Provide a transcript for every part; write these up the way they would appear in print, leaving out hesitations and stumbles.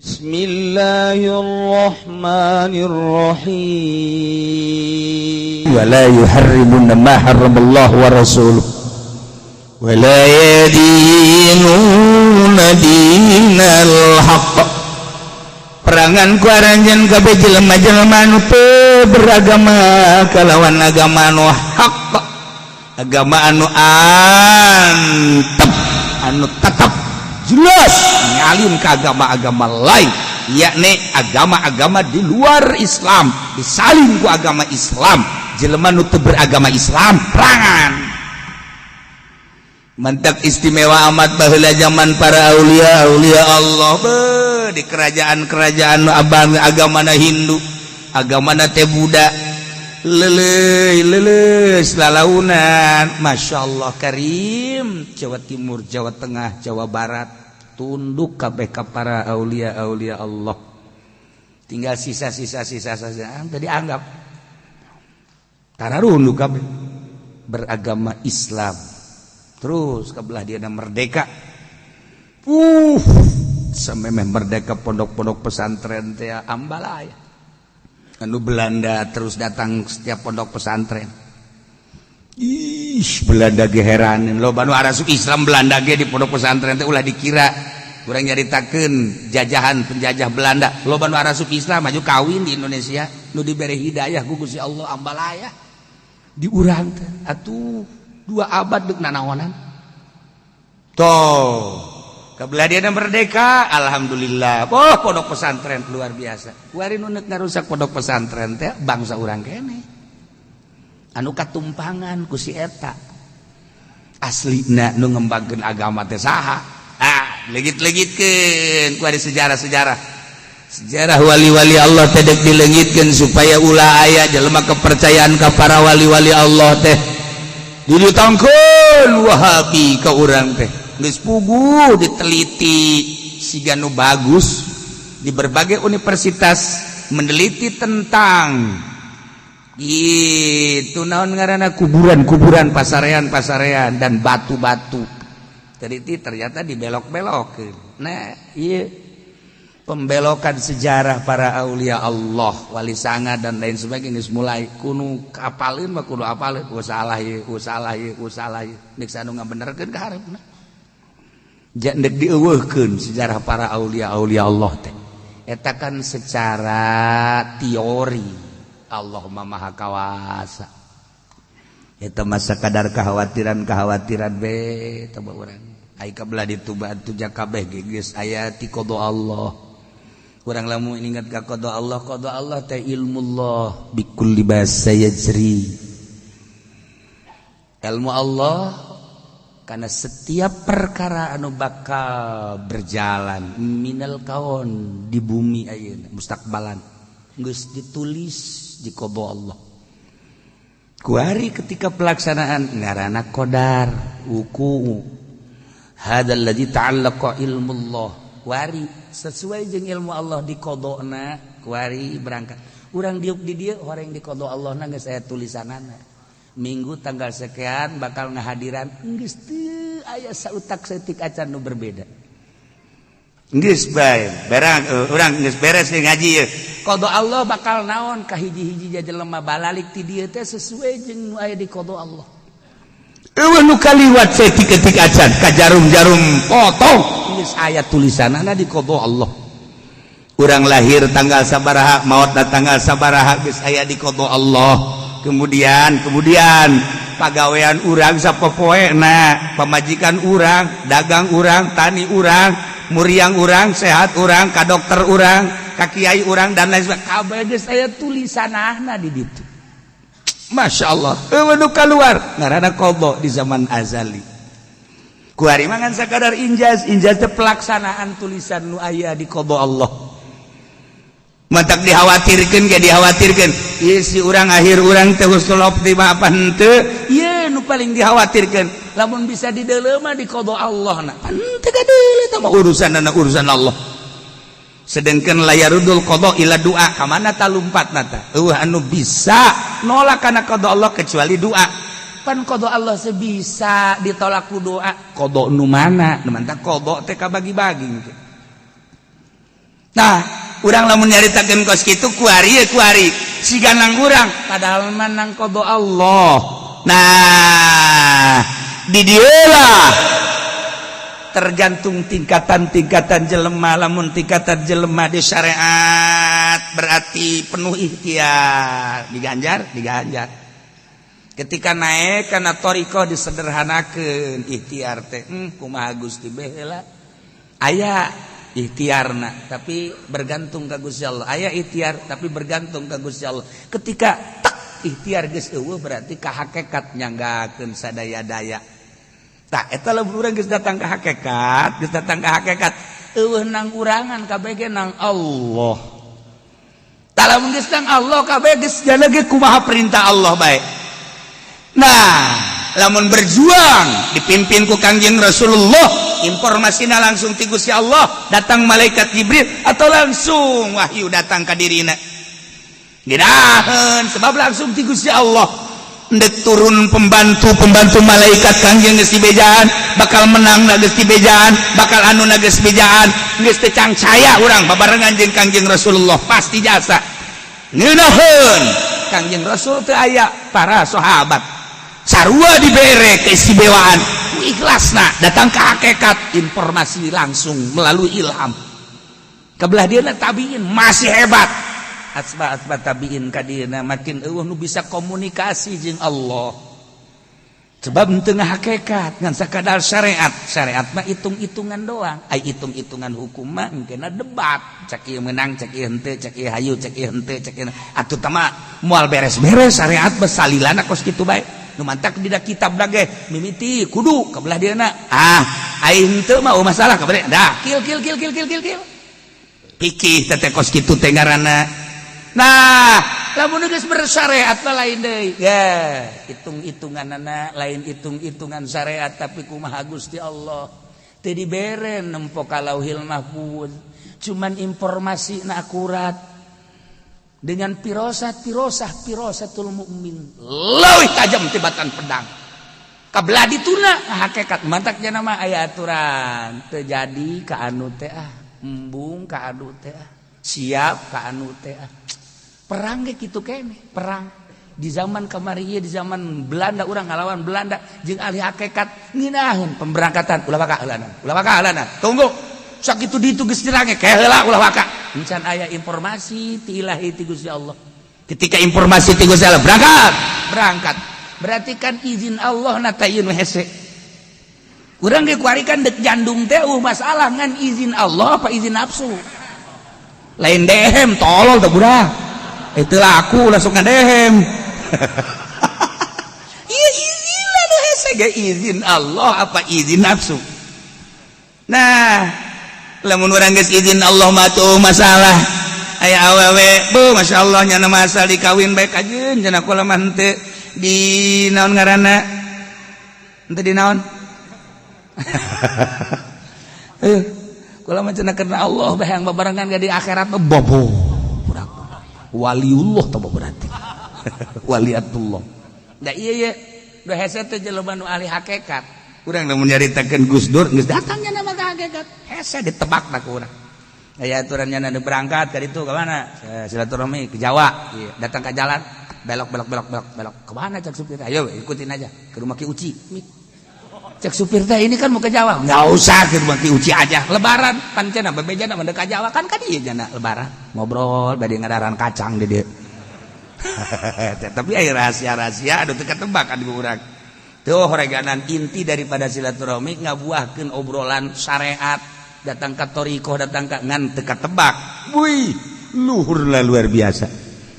بسم الله الرحمن الرحيم. ولا يحرمون ما حرم الله ورسوله ولا يدينون دين الحق. Perangan ku aranjeun kabeh jelema-jelema anu teu beragama kalawan agama anu hak, agama anu antep, anu tetap jelas nyalin ke agama-agama lain, yakni agama-agama di luar Islam disalin ku agama Islam. Jelema nu teu beragama Islam perangan. Mantap, istimewa amat baheula zaman para aulia aulia Allah be, di kerajaan-kerajaan abang agamana Hindu, agamana teh Buddha, leleuy leuleus lalaunan. Masya Allah Karim, Jawa Timur, Jawa Tengah, Jawa Barat tunduk kabeh ka para aulia aulia Allah. Tinggal sisa-sisa sisa saja tadi anggap tararunduk kabeh beragama Islam. Terus kebelah dia merdeka, sampai merdeka, pondok-pondok pesantren teh ambalaya. Anu Belanda terus datang setiap pondok pesantren. Ih, Belanda ge heranin lo nu arasup Islam. Belanda ge di pondok pesantren teh, ulah dikira kurang nyaritakeun jajahan penjajah Belanda, loba nu arasup Islam, maju kawin di Indonesia, nu dibere hidayah ku Gusti Allah ambalaya. Di urang teh atuh 2 abad dek nanaonan toh. Kebelah dia merdeka, alhamdulillah. Oh, pondok pesantren luar biasa. Kuari nu ngarusak pondok pesantren teh bangsa urang kene anu katumpangan ku si eta. Aslina nu ngembangkeun agama teh saha? Ah, legit-legitkeun ku ada sejarah-sejarah, sejarah wali-wali Allah teh dek dilengitkeun supaya ulah aya jelema kepercayaan ka para wali-wali Allah teh ditangkeun Wahabi ka urang teh. Geus puguh diteliti siga nu bagus di berbagai universitas meneliti tentang itu, naon ngaranna, kuburan-kuburan, pasarean-pasarean dan batu-batu. Teliti, ternyata dibelok-belok. Nah, iya, pembelokan sejarah para aulia Allah, wali sanga dan lain sebagainya geus mulai kudu apalin mah, kudu apalin. Oh, salah ieu, oh, salah ieu, oh, salah ieu. Nek anu ngabenerkeun ka hareupna dek dieuweuhkeun sejarah para aulia aulia Allah teh. Eta kan secara teori Allah mah maha kawasa. Eta masa kadar kekhawatiran kekhawatiran be teh urang. Ai kabelah ditu batu kabeh geus aya ti qada Allah. Urang lamun ingat ka qada Allah, qada Allah teh ilmu Allah bikulli ma sayajri, ilmu Allah karena setiap perkara anu bakal berjalan minal kaon di bumi ayeuna mustakbalan geus ditulis di qada Allah. Kuari ketika pelaksanaan ngaranna qadar wuku hadzal ladzi ta'allaqa ilmullah. Kuari sesuai jeung ilmu Allah di qadana. Kuari berangkat urang diuk di dieu, horeng di qada Allah na geus aya tulisanana minggu tanggal sekian bakal ngahadiran. Geus teu aya sautak saeutik acan nu berbeda. Geus bae berang urang geus beres ngaji ye. Qada Allah bakal naon ka hiji-hiji jelema balalik ti dieu teh sesuai jeung nu aya di qada Allah. Eueuh nu kaliwat saeutik-etik acan ka jarum-jarum potong, geus aya tulisanana di qada Allah. Urang lahir tanggal sabaraha, maut tanggal sabaraha, geus aya di qada Allah. Kemudian kemudian pagawean urang sapopoena, pamajikan urang, dagang urang, tani urang, muriang urang, sehat urang, ka dokter urang, ka kiai urang dan lain sebagainya, kabeh geus aya tulisanana di ditu. Masya Allah, eueuh nu keluar ngaranna qada di zaman azali. Kuari mah ngan sakadar injaz. Injaz teh pelaksanaan tulisan nu aya di qada Allah. Matak dikhawatirkeun ge, dikhawatirkeun ieu si urang, akhir urang teh husnul khotimah apa henteu. Ieu nu paling dikhawatirkeun. Lamun bisa dideuleu mah di qada Allah na pan teu kadeuleu, tah mah urusanna urusan Allah. Sedangkan la yaruddul qada illa doa. Ka mana talumpat nata? Eueuh anu bisa nolak kana qada Allah kecuali doa. Pan qada Allah sebisa ditolak ku doa, qada nu mana? Nu mantak qada teh kabagi-bagi. Nah, urang lamun nyaritakeun kos kitu kuari ye kuari siga nang urang, padahal mah nang qada Allah. Nah, di dieu lah tergantung tingkatan-tingkatan jelema. Lamun tingkatan jelema di syariat, berarti penuh ikhtiar, diganjar diganjar. Ketika naik karena thoriqoh, disederhanakan ikhtiar teh. Kumaha Gusti baheula aya ikhtiarna, tapi bergantung ka Gusti Allah. Aya ikhtiar, tapi bergantung ka Gusti Allah. Ketika tak ikhtiar geus euweuh, berarti ka hakikat, nyanggakeun sadaya-daya. Tak eta lamun urang geus datang ka hakikat, geus datang ka hakikat, euweuh nang urangan, kabeh nang Allah. Tah, lamun geus nang Allah, kabeh geus jana ge kumaha perintah Allah bae. Nah, lamun berjuang dipimpin ku Kangjeng Rasulullah, informasinya langsung ti Gusti Allah, datang malaikat Jibril atau langsung wahyu datang ka dirina, ngeunaheun, sebab langsung ti Gusti Allah. Ndek turun pembantu-pembantu malaikat Kangjeng geus dibejaan, bakal menang na geus dibejaan, bakal anu na geus bejaan, geus teu cangcaya urang babarengan jeung Kangjeng Rasulullah, pasti jasa ngeunaheun. Kangjeng Rasul teu aya, para sahabat sarua dibere keistimewaan. Ikhlasna datang ke hakikat, informasi langsung melalui ilham. Kebelah dia tabiin masih hebat, asba asba tabiin kadina makin euweuh nu bisa komunikasi jeung Allah, sebab tengah hakikat, ngan sakadar syariat. Syariat mah hitung-hitungan doang. Ai hitung-hitungan hukum mah engkena debat, cek ieu menang, cek ieu henteu, cek ieu hayu, cek ieu henteu, cek ieu atuh tama moal beres-beres. Syariat mah salilana kos kitu bae. Nu mantak dina kitab ge mimiti kudu ka belah dieuna, ah, ai henteu mah masalah ka belah dah, kil kil kil kil kil kil kil pikih teh kos kitu teh ngaranna. Nah, lamun geus bersyariat mah lain deui ya hitung-hitunganana, lain hitung-hitungan syariat, tapi kumaha Gusti Allah. Teu dibere nempo ka Lauhil Mahfuz, cuman informasi na akurat dengan pirosat pirosah pirosatul mukmin leuwih tajam tibatan pedang kabelah dituna hakikat. Mantak nama aya aturan terjadi ka anu teh, ah, embung ka anu teh, ah, siap ka anu teh, ah. Perang ge kitu kene. Perang di zaman kamari, di zaman Belanda, urang ngalawan Belanda jeung ahli hakikat ngeunaheun. Pemberangkatan ulah waka heulana, ulah waka heulana, tunggu sakitu ditu geus dirange ke heula, ulah waka. Encan aya informasi ti Ilahi, ti Gusti Allah. Ketika informasi ti Gusti Allah, berangkat berangkat, berarti kan izin Allah na teh. Ieu nu hese urang ge kuari kan dek jandung teh masalah, ngan izin Allah apa izin nafsu. Lain dehem, tolol teh budak. Itulah aku langsung ngadehem. Iya, izin lah nu hese ge izin Allah apa izin nafsu. Nah, lamun urang geus izin Allah mah tuh masalah. Aya awewe, bu, Masya Allah, nyana masalah dikawin bae kajeun cenah, kula mah henteu di naon ngaranna, henteu di naon, eh, kula mah cenah karena Allah bae yang babarengan ge di akhirat mah bobo budak waliullah teh, berarti waliatullah. Da iya ye nu hese teh jelema nu ahli hakikat. Urang lamun nyaritakeun Gus Dur geus datangnya nama ka hakikat, hese ditebak ku urang. Aya aturannya nu berangkat ka ditu, ka mana silaturahmi ke Jawa. Iya, datang ke jalan, belok belok belok belok belok, ke mana cek supir? Ayo ikutin aja ke rumah Ki Uci. Cek supir teh, ini kan mau ke Jawa. Nggak usah, ke rumah Ki Uci aja. Lebaran pancena bebejana mendekat Jawa kan kan iya jana lebaran ngobrol bade ngadaran kacang di dia. Tapi aya rahasia-rahasia anu teu ketebak kan ku urang. Tuh horeganan inti daripada silaturahmi ngabuahkeun obrolan syariat, datang ke thoriqoh, datang ke ngan teu katebak. Wih, luhur lah, luar biasa.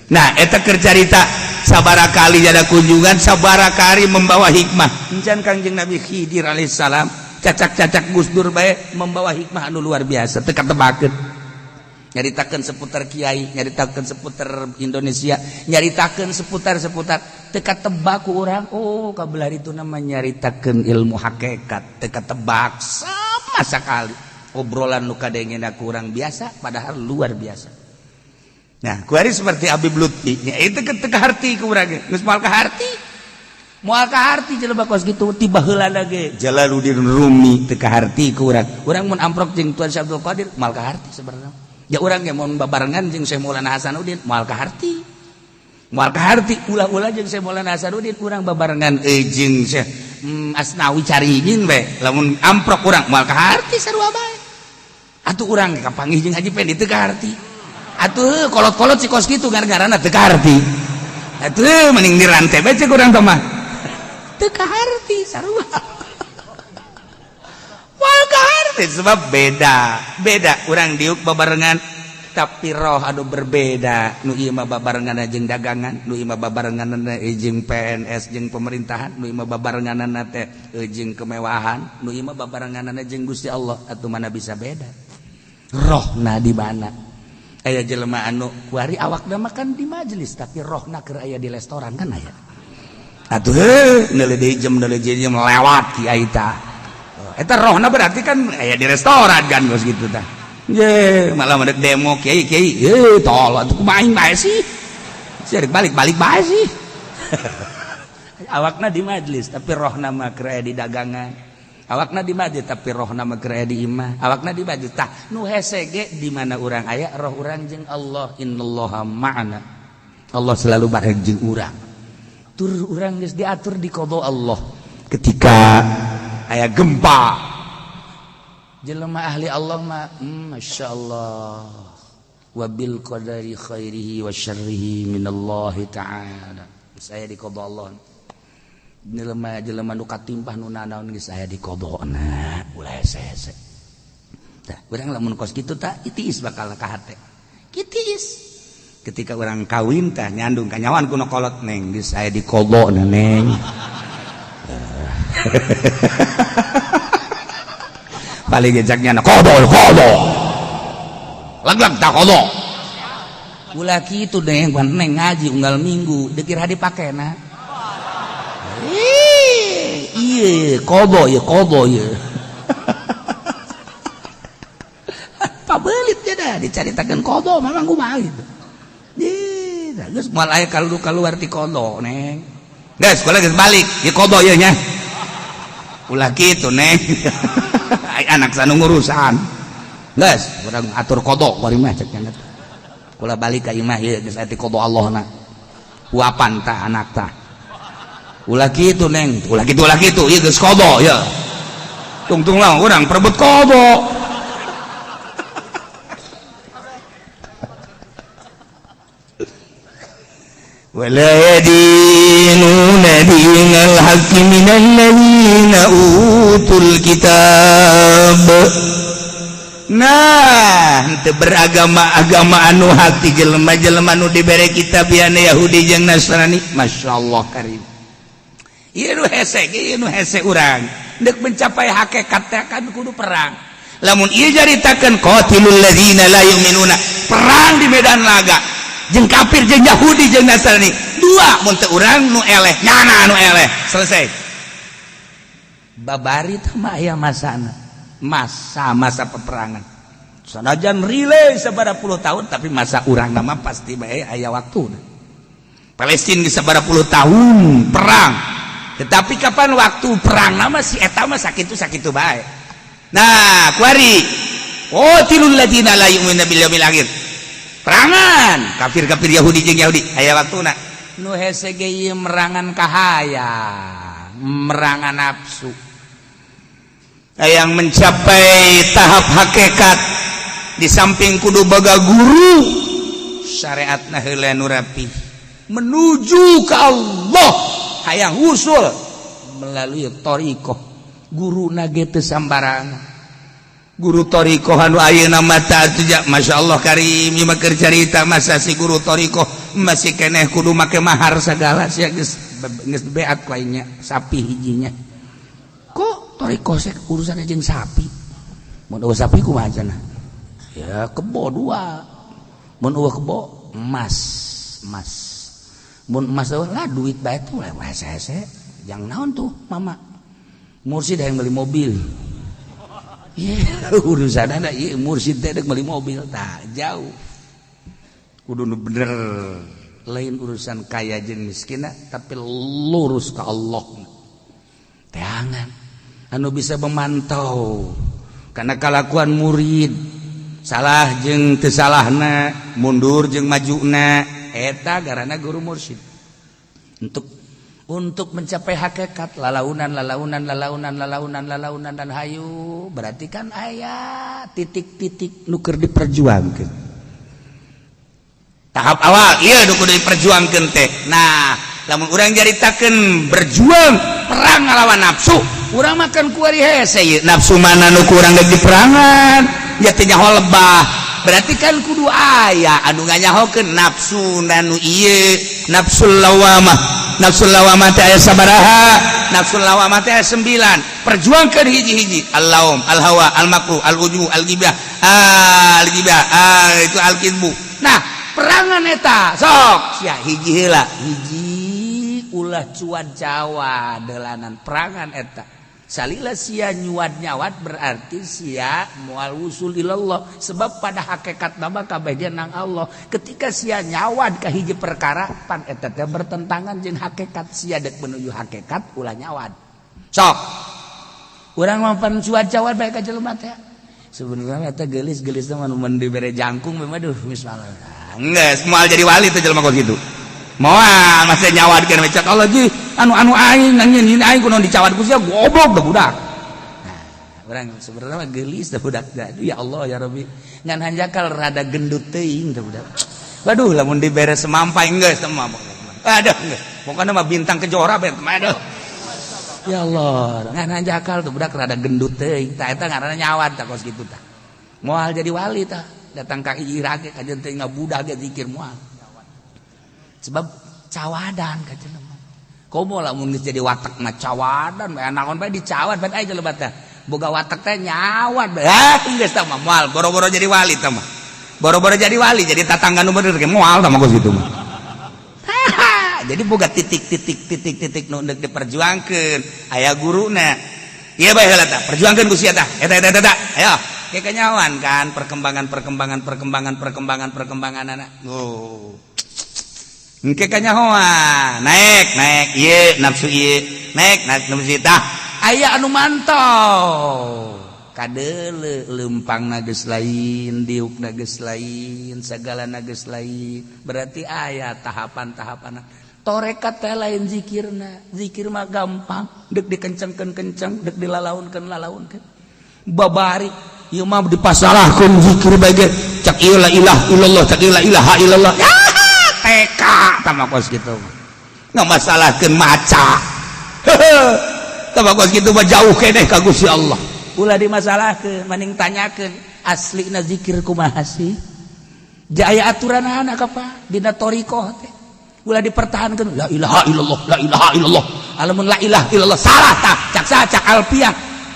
Nah, eta keur carita sabara kali ada kunjungan, sabara kali membawa hikmah. Encan Kangjeng Nabi Khidir alaihissalam cacak-cacak Gus Dur bae membawa hikmah anu luar biasa, teu katebakeun. Nyaritakeun seputar kiai, nyaritakeun seputar Indonesia, nyaritakeun seputar-seputar, teu katebak ku urang. Oh, kabelah itu namanya nyaritakeun ilmu hakikat, teu katebak sama sekali. Obrolan nu kadengena kurang biasa, padahal luar biasa. Nah, kuari seperti Habib Lutfi nya, itu teu kaharti ku urang, geus moal kaharti, moal kaharti jelema kos kitu. Tiba heula ge Jalaluddin Rumi teu kaharti ku urang. Urang mun amprok jeung Tuan Syekh Abdul Qadir moal kaharti sebenarnya. Ya urang ge mun babarengan jeung Syekh Maulana Hasanuddin moal kaharti. Moal kaharti ulah-ulah jeung Syekh Maulana Hasanuddin urang babarengan jeung Syekh Asnawi Caringin we lamun amprok urang moal kaharti sarua bae. Atuh urang kapanggih jeung Haji Pendi teu kaharti. Atuh kolot-kolot si kos kitu gara-garana teu kaharti. Atuh mending dirantai bae cek urang teh mah. Teu kaharti sarua. Moal kaharti sebab beda. Beda urang diuk babarengan tapi roh anu berbeda. Nu ieu mah babarengan jeung dagangan, nu ieu mah babarengan jeung PNS jeung pemerintahan, nu ieu mah babarenganna teh jeung kemewahan, nu ieu mah babarenganna jeung Gusti Allah. Atuh mana bisa beda? Rohna di mana? Aya jelema anu kuari awakna mah kan di majelis tapi rohna keur aya di restoran kan aya. Atuh heuh neuleuh deui jam lewat kiai tah. Eta rohna berarti kan aya di restoran kan geus kitu tah. Ye, malah ada demo kiai kiai, tol atuh kumaha bae sih. Sia balik-balik bae sih. Awakna di majelis tapi rohna mah keur aya di dagangan. Awakna di masjid tapi rohna mah keur aya di imah. Awakna di masjid tah nu hese ge di mana urang aya roh urang jeung Allah, innallaha ma'ana. Allah selalu bareng jeung urang. Tur urang geus diatur di qada Allah. Ketika aya gempa jelema ahli Allah mah Masya Allah wabil qadari khairihi wa syarrihi minallahi ta'ala. Saya di qada Allah. Jelema jelema nu katimpah nu nanaon geus aya di qadana ulah hese-hese. Tah urang lamun kos kitu tah itiis bakal ka hate. Kitiis. Ketika urang kawin tah nyandung kanyawan kuno kolot neng geus aya di qadana neng. Paling jejaknya qada qada. Lag-lag tah qada. Ulah kitu neng, neng ngaji unggal minggu dikira dipakena. Iya, qada ya qada ya. Pabelit ya dah dicaritakeun qada memang kumaha gitu. Ih, geus moal aya kaluar ti qada neng. Geus, kula geus balik, ieu qada ieu nya. Ulah kitu neng. Anak sanu ngurusan. Geus, urang atur qada kuari mah cek nya. Kula balik ka imah ieu geus aya ti qada Allahna. Huapan tah anak tah. Ulah kitu neng, ulah kitu ieu geus qada ya. Tungtung lah urang perebut qada. Wala yadinuna dinal haqqi minal ladzina utul kitab. Nah, henteu beragama-agama anu hak ti jelema-jelema nu dibere kitab yane Yahudi jeung Nasrani. Masyaallah karim. Ieu nu hese, ieu nu hese urang. Deuk mencapai hakikat teh kan kudu perang. Lamun ieu caritakeun qatilul ladzina la yu'minuna, perang di medan laga jeung kafir jeung Yahudi jeung Nasrani. Dua mun teu urang nu eleh, nyana nu eleh. Selesai. Babari teh mah aya masana. Masa-masa peperangan. Sanajan relay sabaraha puluh tahun tapi masa urang nama pasti bae aya waktuna. Palestina geus sabaraha puluh tahun perang. Tetapi kapan waktu perang nama si eta mah sakitu-sakitu bae. Nah, kuari qatilul ladzina la yu'minuna bil yaumil akhir. Perangan kafir-kafir Yahudi jeung Yahudi aya waktuna. Nu hese ge ieu merangan kahayang, merangan nafsu. Yang mencapai tahap hakikat di samping kudu boga guru syariatna heula nu rapi menuju ke Allah hayang usul melalui thariqah guru na ge teu sambarangan guru thariqah anu ayeuna mah tah atuh masyaallah karim ieu mah keur carita masa si guru thariqah masih keneh kudu make mahar sagala sia geus geus beat ku aing nya sapi hijinya kok thariqah sek urusanna jeung sapi mun eueuh sapi kumaha cenah ya kebo dua mun eueuh kebo emas emas mun emas eueuh lah duit bae tuh lewat hese jang naon tuh mama mursid yang beli mobil. Iya, urusanna ieu mursid teh deuk beli mobil tah jauh kudu nu bener lain urusan kaya jeung miskin tapi lurus ke Allah teangan anu bisa memantau karena kalakuan murid Salah jeung teu salahna, mundur jeung majuna, eta garana guru mursyid. Untuk mencapai hakikat lalaunan, lalaunan, lalaunan, lalaunan, lalaunan, dan hayu berarti kan aya titik-titik nu keur diperjuangkeun. Tahap awal iya nu kudu diperjuangkeun teh. Nah, lamun urang jaritakeun berjuang perang ngalawan nafsu, urang makan kuari hese ieu nafsu mana nu kurang dek diperangan ya teh nyaho lebah. Berarti kan kudu aya anu nganyahokeun nafsu nanu ieu nafsul lawamah. Nafsul lawamah teh aya sabaraha? Nafsul lawamah teh aya 9. Perjuangkeun hiji-hiji: al-laum, al-hawa, al-makruh, al-ujub, al-ghibah, al-ghibah, itu al-kidbu. Nah, perangan eta sok sia hiji heula, hiji ulah cuad cawa delanan perangan eta. Salila sia nyuad nyawat berarti sia moal wusul ilallah, sebab pada hakikat nama kabeh dia nang Allah. Ketika sia nyawad ka hiji perkara, pan eta teh bertentangan jeung hakikat. Sia dek menuju hakikat, ulah nyawad. Sok urang mah pan cuad cawat bae ka jelema teh. Sebenarnya eta geulis-geulis mah nu dibere jangkung mah, aduh, misalnya geus moal jadi wali teh jelema kos kitu. Moal masih nyawadkeun cek Allah ji anu anu aing nangin ini aing kunaon dicawad ku sia, goblok dah budak. Nah, urang sebenarnya mah geulis dah budak. Ya Allah ya Rabbi, ngan hanjakal rada gendut teuing teh budak. Waduh, lamun dibere semampai geus teh mah, aduh, geus pokokna mah bintang kejora bae, aduh ya Allah. Ngan hanjakal tuh budak rada gendut teuing tah, eta ngaranna nyawad tah kos kitu tah. Moal jadi wali tah. Datang ka Irak kajeun teh ngabudak ge zikir moal, sebab cawadan ka jelema. Komo lamun geus jadi watak mah cawadan bae, naon bae dicawad bae. Aya jelema teh boga watak teh nyawad bae. Ah, geus tah mah moal, boro-boro jadi wali tah mah. Boro-boro jadi wali, jadi tatangga nu bener ge moal tah mah kos kitu mah. Jadi boga titik-titik titik-titik nu deuk diperjuangkeun, aya guruna. Ieu bae heula tah, perjuangkeun ku sia tah, eta eta eta, ayo. Kayak kenyawan kan perkembangan, perkembangan, perkembangan, perkembangan, perkembangan anak. Oh. Engke kanyahoan, naik, naik, ieu nafsu ieu, naik, naik nafsu tah. Aya anu mantau. Kadeule lempang geus lain, diuk geus lain, segala geus lain. Berarti aya tahapan-tahapan. Torekat teh lain zikirna. Zikir mah gampang, dek dikencengkeun kenceng, dek dilalaunkeun lalaunkeun. Babari ieu mah dipasalahkeun zikir bae ge. Cak ieu la ilaha illallah, cak ieu la ilaha illallah. Ya, TK tama kos kitu. Ngamasalahkeun maca. Tama kos kitu mah jauh keneh ka Gusti Allah. Ulah dimasalahkeun, mending tanyakeun aslina zikir kumaha sih? Jaya aturan anak apa dina thoriqoh teh. Ulah dipertahankan la ilaha illallah, la ilaha illallah. Alamun la ilaha illallah salah tah, cak saha? Cak alfiah.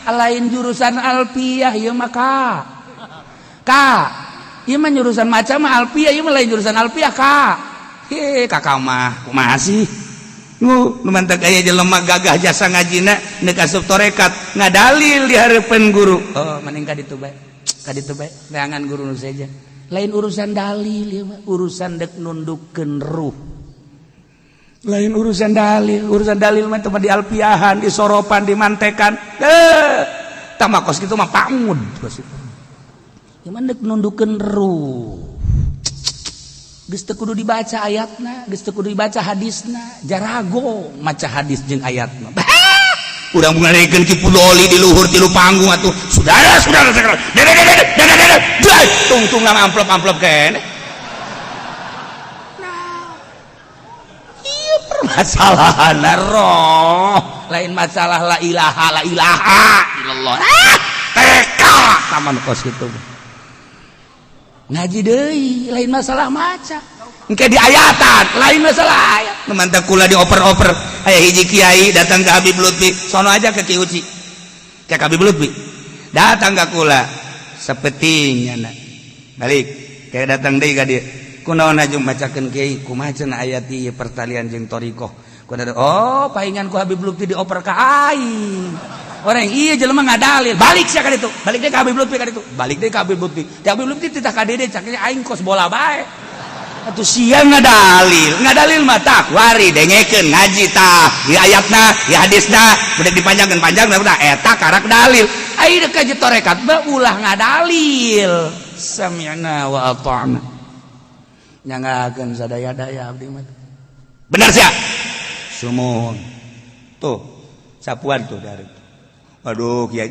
Lain jurusan alfiah ieu mah, ka ka ieu mah jurusan maca mah alfiah, ieu mah lain jurusan alfiah, ka. He, kakak mah kumaha sih? Nu nu mantak aya jelema gagah jasa ngajina neuk asup torekat ngadalil di hareupeun guru. Oh, mending ka ditu bae, ka ditu bae, neangan guru nu saja. Lain urusan dalil ieu mah, urusan dek nundukkeun ruh. Lain urusan dalil, urusan dalil mah cuma di alpiahan, di soropan, di mantekan. Eh, tambah kos kitu mah pangud kos itu. Gimana dek nundukkeun ruh? Geus teu kudu dibaca ayatna, geus teu kudu dibaca hadisna, jarago maca hadis jeung ayatna. Urang ngarekeun Ki Pudoli di luhur tilu panggung atuh. Saudara, saudara, saudara. Tungtung nama amplop-amplop kene. Nah, iya permasalahan roh, lain masalah la ilaha, la ilaha illallah. Ah, TK taman kos kitu. Ngaji deui lain masalah maca. Engke di ayatan, lain masalah ayat. Nu mantak kula dioper-oper. Aya hiji kiai datang ke Habib Lutfi, sono aja ke Ki Uci. Ke Habib Lutfi. Datang ke kula sapeting nya. Balik, kayak datang deui ka dieu. Kunaon aja macakeun kiai, kumaha cenah ayat ieu pertalian jeung thoriqoh? Kunaon? Oh, paingan ku Habib Lutfi dioper ka aing. Orang iya jelema ngadalil, balik sia ka ditu. Balik deui ka Habib Lutfi ka ditu. Balik deui ka Habib Lutfi. Ti Habib Lutfi titah ka dede, cak aing kos bola bae. Atuh sia ngadalil, ngadalil mah tah wari dengekeun ngaji tah, di ayatna, di hadisna, udah dipanjangkeun panjang udah eta karak dalil. Ayo dek kaji torekat mah ulah ngadalil. Sami'na wa ata'na. Nyangakeun sadaya-daya abdi mah. Bener sia. Sumuhun. Tuh, sapuan tuh dari. Aduh, kiai.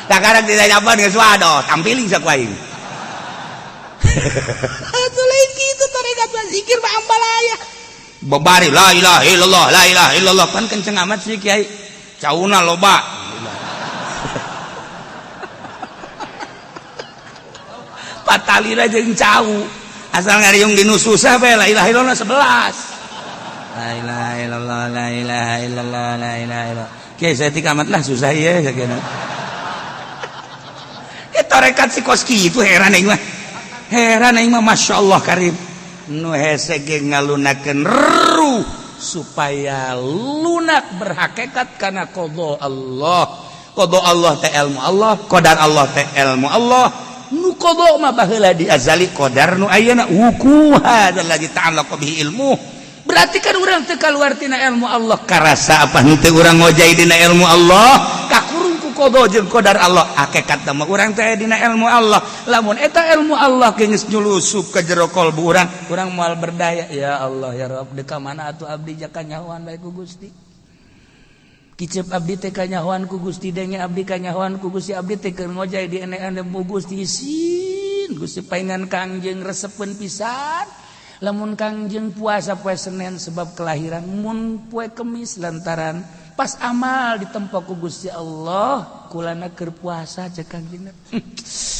Sekarang tidak nyapan geus waduh, tampiling saku aing. Atuh lain kitu tarekat mah, zikir mah ambalaya. Babari la ilaha illallah, la ilaha illallah, pan kenceng amat sih kiai. Cauna loba. Patalira jeung cau. Asal ngariung di nu susah bae la ilaha illallah 11. La ilaha illallah, la ilaha illallah, la ilaha illallah. Kiai saya amat lah susah ieu sakieu. Tarekat si kos kitu heran aing mah. Heran aing mah, Masya Allah karim. Nu hese ge ngalunakeun ruh supaya lunak berhakikat karena qada Allah. Qada Allah teh ilmu Allah, qadar Allah teh ilmu Allah. Nu qada mah baheula di azali, qadar nu ayeuna wukuha dan lagi ta'allaq bihi ilmu. Berarti kan urang teu kaluar tina ilmu Allah. Karasa apa henteu urang ngojay dina ilmu Allah? Kakurung ku qada jeung qadar Allah. Hakikat mah urang teh dina ilmu Allah. Lamun eta ilmu Allah geus nyulusup ka jero kalbu urang, urang moal berdaya. Ya Allah ya Rabb, deuk ka mana atuh abdi jaka nyahoan bae ku Gusti. Kicep abdi teh kanyahoan ku Gusti, denge abdi kanyahoan ku Gusti, abdi teh keur ngojay di enean ku Gusti, isin Gusti paingan Kangjeng resepeun pisan. Lamun Kangjeng puasa poe Senin sebab kelahiran, mun poe Kemis lantaran pas amal ditempo ku Gusti Allah, kulana keur puasa cek Kangjeng.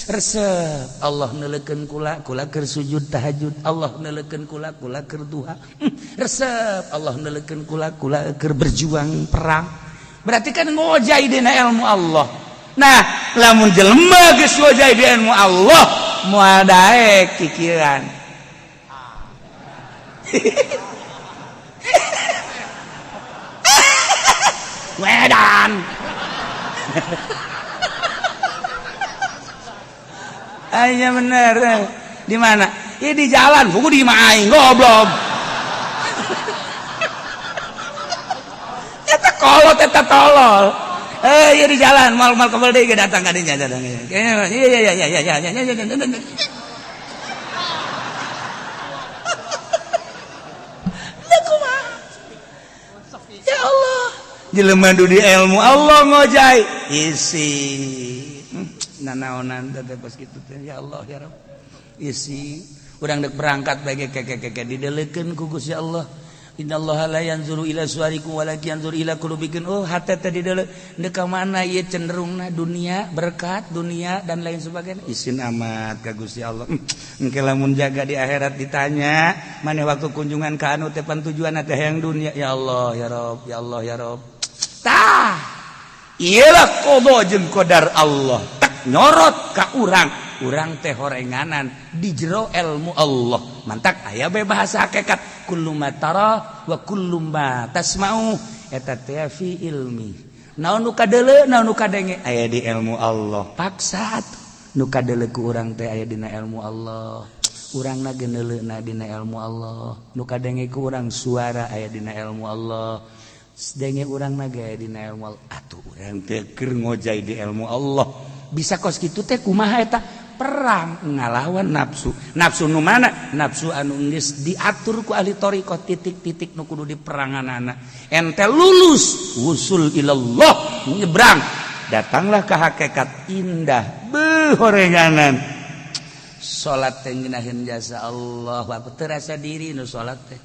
Resep Allah neuleukeun kula, kula keur sujud tahajud, Allah neuleukeun kula, kula keur duha. Resep Allah neuleukeun kula, kula keur berjuang perang. Berarti kan ngojay dina ilmu Allah. Nah, lamun jelema geus ngojay di ilmu Allah, moal daek kikiran. Wedan. Ayo bener. Di mana? Ya di jalan, buku di imah aing goblok. Eta kolot, eta tolol. Eh, ya di jalan, mal-mal kebel deui datang ka dinya datang. Iya iya iya iya iya iya iya. Ya Allah, jelema di ilmu Allah ngojay isi nanaonan teh pas kitu teh ya Allah ya Rabb. Isi urang dek berangkat bae keke didelekeun ku Gusti Allah. Innallaha la yanzuru ila suwarikum walakin yanzuru ila qulubikum. Oh, hate teh dideuleu deuk ka mana ieu cenderungna dunia, berkat dunia dan lain sebagainya. Isin amat ka Gusti Allah. Engke lamun jaga di akhirat ditanya, maneh waktu kunjungan ka anu teh pan tujuanna teh hayang dunia. Ya Allah ya Rabb, ya Allah ya Rabb. Tah, iyalah qada jeung qadar Allah. Tak nyorot ka urang, urang teh horenganan di jero ilmu Allah. Mantak aya bae bahasa hakikat kullu ma tara wa kullu ma tasma'u eta teh fi ilmi. Naon nu kadeuleu, naon nu kadenge aya di ilmu Allah. Paksa atuh nu kadeuleu ku urang teh aya dina ilmu Allah. Urangna geuneuleuna dina ilmu Allah. Nu kadenge ku urang suara aya dina ilmu Allah. Denge urang na ge dina ilmu Allah. Atuh urang teh keur ngojay di ilmu Allah. Bisa kos kitu teh kumaha eta? Perang ngalawan nafsu. Nafsu nu mana? Nafsu anu geus diatur ku ahli thariqah titik-titik nu kudu diperanganana. Ente lulus wusul ilallah, nyebrang, datanglah ke hakikat indah beuh horenganan. Salat teh ngeunaheun jasa Allah, aku terasa diri nu salat teh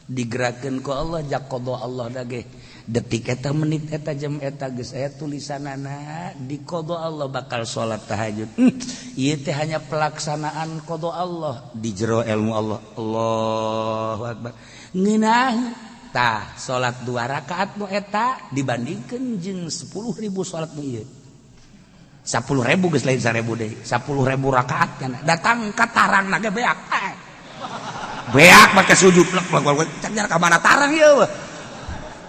digerakkeun ku Allah jak qada Allah dage. Detik eta menit eta jam eta geus aya tulisanana di qada Allah bakal salat tahajud. Ieu teh hanya pelaksanaan qada Allah di jero ilmu Allah. Allahu akbar. Ngeunah tah salat 2 rakaat nu eta dibandingkeun jeung 10.000 salat nu ieu. 10.000 geus lain 1.000 deui. 10.000 rakaat kana datang ka tarang na ge beak. Beak make sujud plek plek cak ka mana tarang ieu.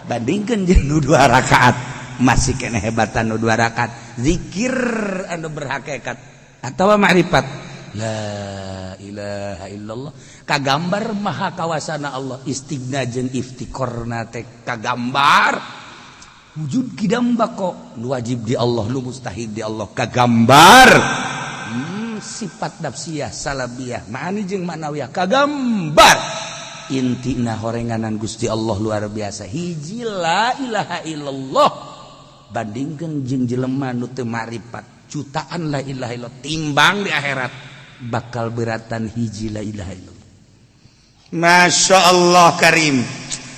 Bandingkan jeung nu 2 rakaat masih kena hebatan nu 2 rakaat zikir anu berhakikat atawa ma'rifat la ilaha illallah kagambar maha kawasana Allah istighna jeung iftiqorna teh kagambar wujud kidam bako nu wajib di Allah nu mustahil di Allah kagambar. Sifat nafsiyah, salabiyah, ma'ani jeung ma'nawiyah kagambar. Intina horenganan Gusti Allah luar biasa. Hiji la ilaha illallah bandingkeun jeung jelema nu teu maripat jutaan la ilaha illallah, timbang di akhirat bakal beratan hiji la ilaha illallah. Masya Allah Karim.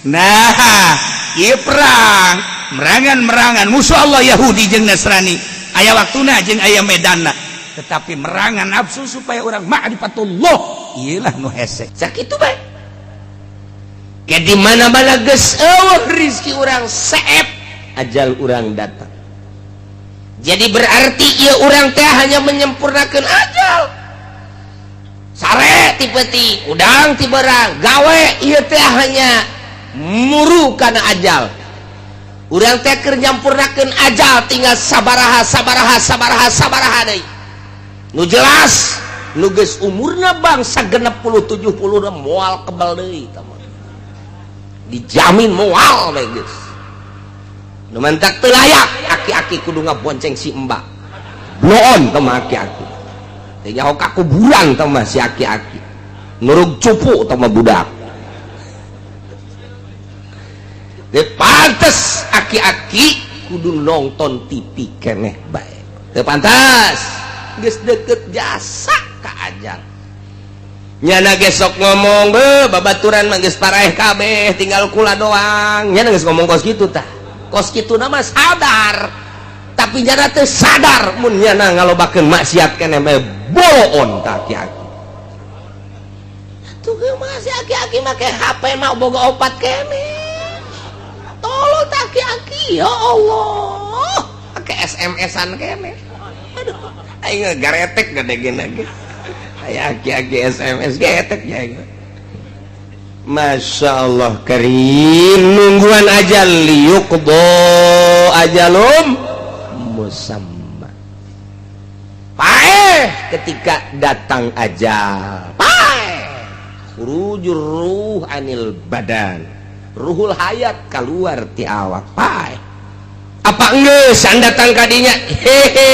Nah, ieu perang merangan-merangan musuh Allah Yahudi jeung Nasrani aya waktuna jeung aya medanna, tetapi merangan nafsu supaya orang ma'rifatullah iyalah nu hese. Sakitu bae. Ke di mana-mana geus eueuh rizki urang, seep ajal urang datang. Jadi berarti ieu urang teh hanya menyempurnakan ajal. Sare ti peuting, hudang ti beurang, gawe ieu teh hanya muru kana ajal. Urang teh keur nyampurnakeun ajal, tinggal sabaraha, sabaraha, sabaraha, sabaraha deui. Nu jelas nu geus umurna bangsa 60, 70 moal kebal deui tah mah. Dijamin moal we geus. Nu mantak teu layak aki-aki kudu ngabonceng si embak. Bloon tah mah aki-aki. Teu nyaho ka kuburan tah mah si aki-aki. Nurug cupu tah mah budak. Teu pantes aki-aki kudu nonton TV keneh bae. Teu pantas. Geus deket jasa ka ajal. Nyana gesok ngomong be babaturan mah geus paraeh kabeh, tinggal kula doang. Nyana geus ngomong kos kitu tah. Kos kitu na mah sadar. Tapi nyana teu sadar mun nyana ngalobakeun maksiat keneh bae, boloon tah aki-aki. Tuh ge mah si aki-aki make HP mah boga opat keneh. Tolol tah aki-aki, ya Allah. Make SMS-an keneh. Aduh, aing garetek gede gini ge. Aya aki-aki SMS getek ya. Masya Allah Karim, nungguan ajal liyuqdo ajalum musamma. Paeh ketika datang ajal. Paeh. Khurujur ruh anil badan. Ruhul hayat keluar ti awak. Paeh. Apa geus datang kadinya? Hehe.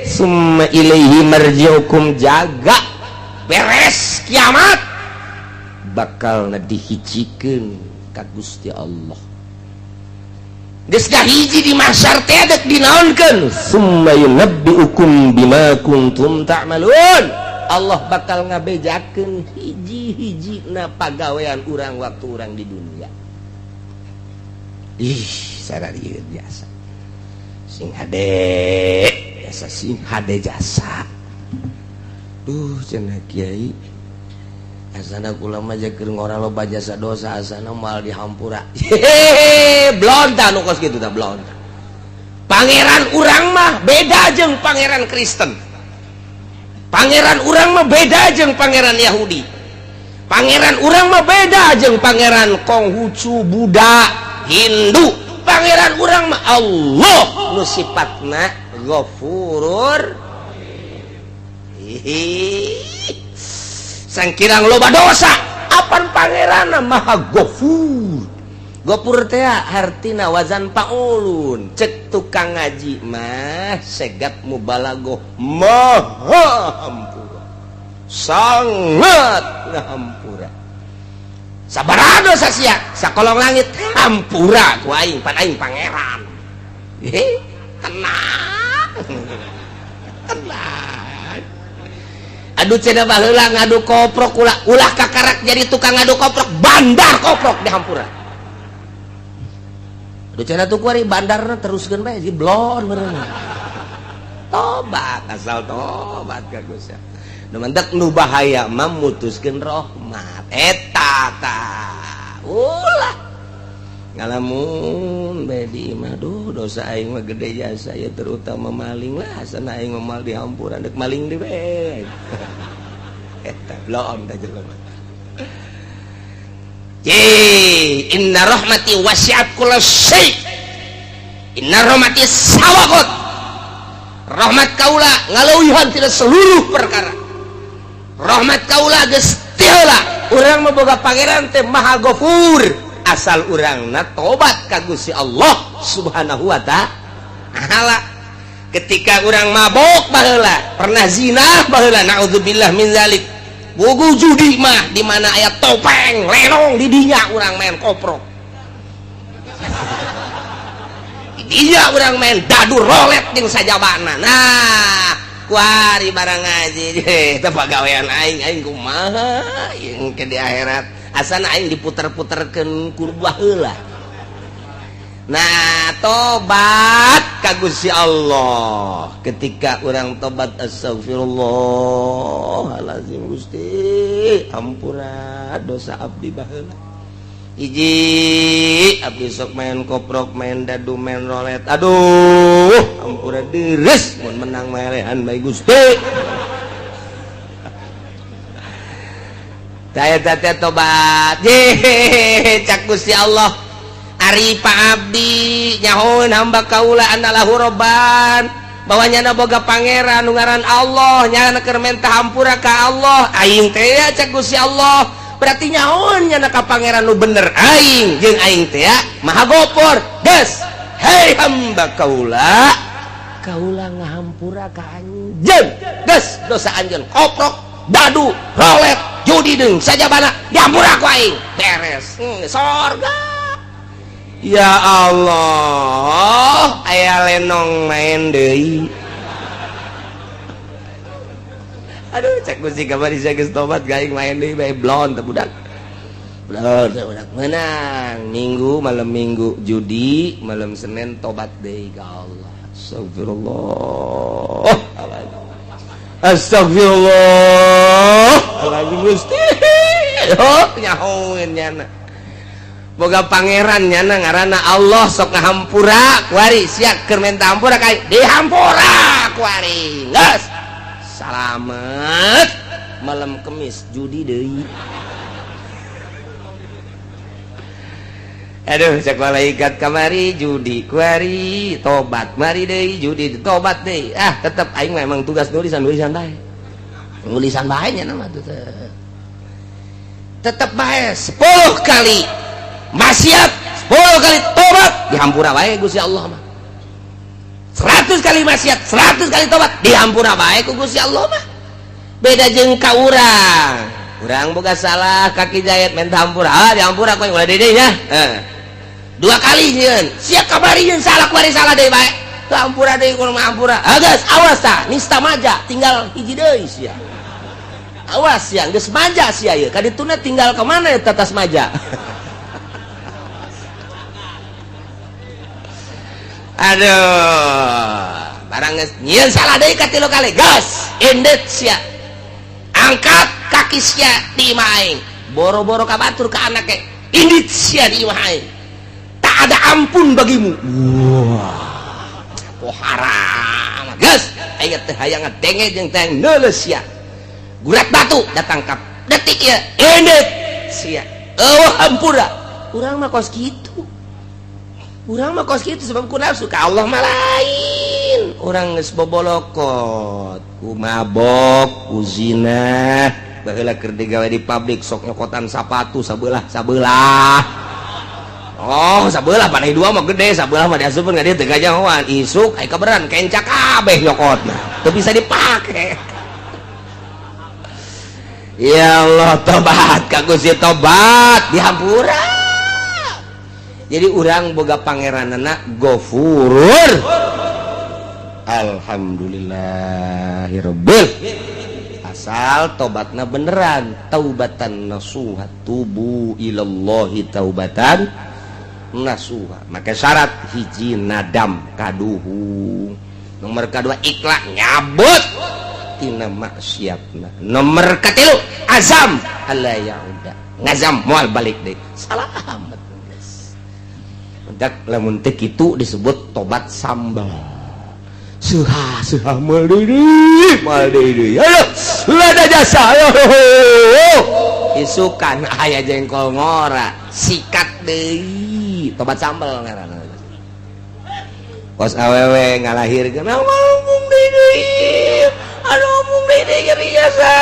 Summa ilaihi marji'ukum, jaga beres kiamat bakal dihijikeun ka Gusti Allah. Geus hiji di mahsyar teh dek dinaonkeun? Summa yunabbiukum bima kuntum ta'malun. Allah bakal ngabejakeun hiji-hiji na pagawean urang waktu urang di dunia. Ih, sararieu biasa. Sing hade jasa, sing hade jasa. Duh, cenah kiai asana kula mah keur ngora loba jasa dosa, asana moal dihampura. Hehehe, blonta nu kos kitu tah, blonta. Pangeran urang mah beda jeung pangeran Kristen. Pangeran urang mah beda jeung pangeran Yahudi. Pangeran urang mah beda jeung pangeran Konghucu, Buddha, Hindu. Pangeran urang mah Allah nu sifatna Ghafurur. Sangkirang loba dosa, apan pangeran maha Ghafur. Ghafur teh hartina wazan paulun. Cek tukang ngaji mah segat mubalagoh, maha hampura, sangat ngahampura. Sabaraha dosa sia sakolong langit, hampura ku aing, pan aing pangeran. Hehe, tenang tenang. Aduh, cenah baheula ngadu koprok, ulah ulah kakarak jadi tukang ngadu koprok, bandar koprok di hampura. Aduh, cenah tuh kuari bandarna teruskeun bae si blon meureun. Tobat, asal tobat ka Gusti. Nu mantak nu bahaya mah mutuskeun rahmat eta tah. Ulah ngalamun bae di imah, duh dosa aing mah gede jasa ya, terutama maling lah, asana aing mah moal dihampura, dek maling deui bae. Eta blon tah jelema. Ye, inna rahmati wasi'at kulla syai. Inna rahmati sabaqat. Rahmat kaula ngaleuwihan tina seluruh perkara. Rahmat kaula geus ti heula. Urang mah boga pangeran teh Maha Ghafur. Asal urangna tobat ka Gusti Allah Subhanahu wa Ta'ala. Ketika urang mabok baheula, pernah zina baheula, naudzubillah min zalik. Bogo judi mah di mana aya topeng, lenong di dinya urang main koprok. Di dinya urang main dadu rolet jeung sajabana. Nah, kuari barang ngaji teh pagawean aing, aing kumaha jeung ke di akhirat. Asana aing diputer-puterkeun ku baheula. Nah, tobat ka Gusti Allah. Ketika orang tobat astagfirullahalazim Gusti, ampura dosa abdi baheula. Hiji abdi sok main koprok, main dadu, main rolet. Aduh, ampura deres mun menang melehan bae Gusti. Taya teh tobat. Ye, cak Gusti Allah. Ari Pak Abdi nyahoeun hamba kaula anallahu robban, bahwa nyana boga pangeran nu ngaran Allah, nyana keur menta hampura ka Allah. Aing teh ya cak Gusti Allah, berarti nyahoeun nyana ka pangeran nu bener aing jeung aing teh ya maha gopor. Geus, hei hamba kaula, kaula ngahampura ka anjeun. Geus dosa anjeun koprok, dadu, rolet, judi deung sajabana dihampura ku aing. Beres. Sorga. Ya Allah, aya lenong main deui. Aduh, cek Gusti kamari sia geus tobat gaing main deui bae blon teh budak. Blon teh budak menang. Minggu malam Minggu judi, malam Senin tobat deui ka Allah. Astagfirullah. Astagfirullah. Alazim Gusti. Oh, nyahoeun nyana. Boga pangeran nyana ngaranna Allah sok ngahampura kuari sia keur menta hampura ka dihampura kuari. Geus. Salamet malam Kemis judi deui. Aduh, cek malaikat kamari judi kuari tobat mari deui judi tobat deui. Ah, tetep aing memang tugas nulisan-nulisan bae. Nulisan bae nya mah tuh. Tetep bae 10 kali maksiat, 10 kali tobat dihampura bae Gusti Allah mah. 100 kali maksiat, 100 kali tobat dihampura bae ku Gusti Allah mah. Beda jeung ka urang. Urang boga salah kaki jayat menta hampura. Ah, dihampura ku ulah deui nya. Heeh. 2 kali nyieun, sia kabari nyeun salah kuari salah deui bae. Teu hampura deui kudu hampura. Ah geus, awas tah, nista maja tinggal hiji deui sia. Awas sia, geus maja sia ieu. Ka dituna tinggal ka mana eta tas maja? Aduh, barang geus nyieun salah deui ka 3 kali. Geus, indet sia. Angkat kaki sia di imah aing. Boro-boro ka batur ka anake. Indit sia di imah aing. Tak ada ampun bagimu. Wah, oh haram. Geus, aing teh hayang ngadenge jeung teh neuleus sia. Gurat batu datang ka detik ieu. Indit sia. Eueuh hampura. Urang mah kos kitu. Urang mah kos kitu sebab ku nafsu ka Allah mah lain. Urang geus bobolokot, ku mabok, ku zina, baheula keur digawe di pabrik sok nyokotan sapatu sabelah-sabelah. Oh, sabelah panai dua mah gede, sabelah mah diasupkeun ka dieu teu gajahoan. Isuk aya kaberan kenca kabeh nyokotna. Teu bisa dipake. Ya Allah, tobat ka Gusti tobat dihampura. Jadi urang boga pangeranana Gofurur. Alhamdulillahirabbil. Asal tobatna beneran, taubatan nasuha, tubu ilallahi taubatan nasuha. Maka syarat hiji nadam kaduhung, nomor kedua ikhlas nyabut tina maksiatna, nomor katilu azam alla yauda, ngazam moal balik deui. Salamet geus. Mendak lamun teu kitu disebut tobat sambal. Suha suha moal deui, moal deui. Ayo, lada jasa. Ayo. Isukan aya jengkol ngora, sikat deui. Tobat sambal ngaranna. Kos awewe ngalahirkeun, ngomong deui. Aduh, ngomong deui jadi jasa.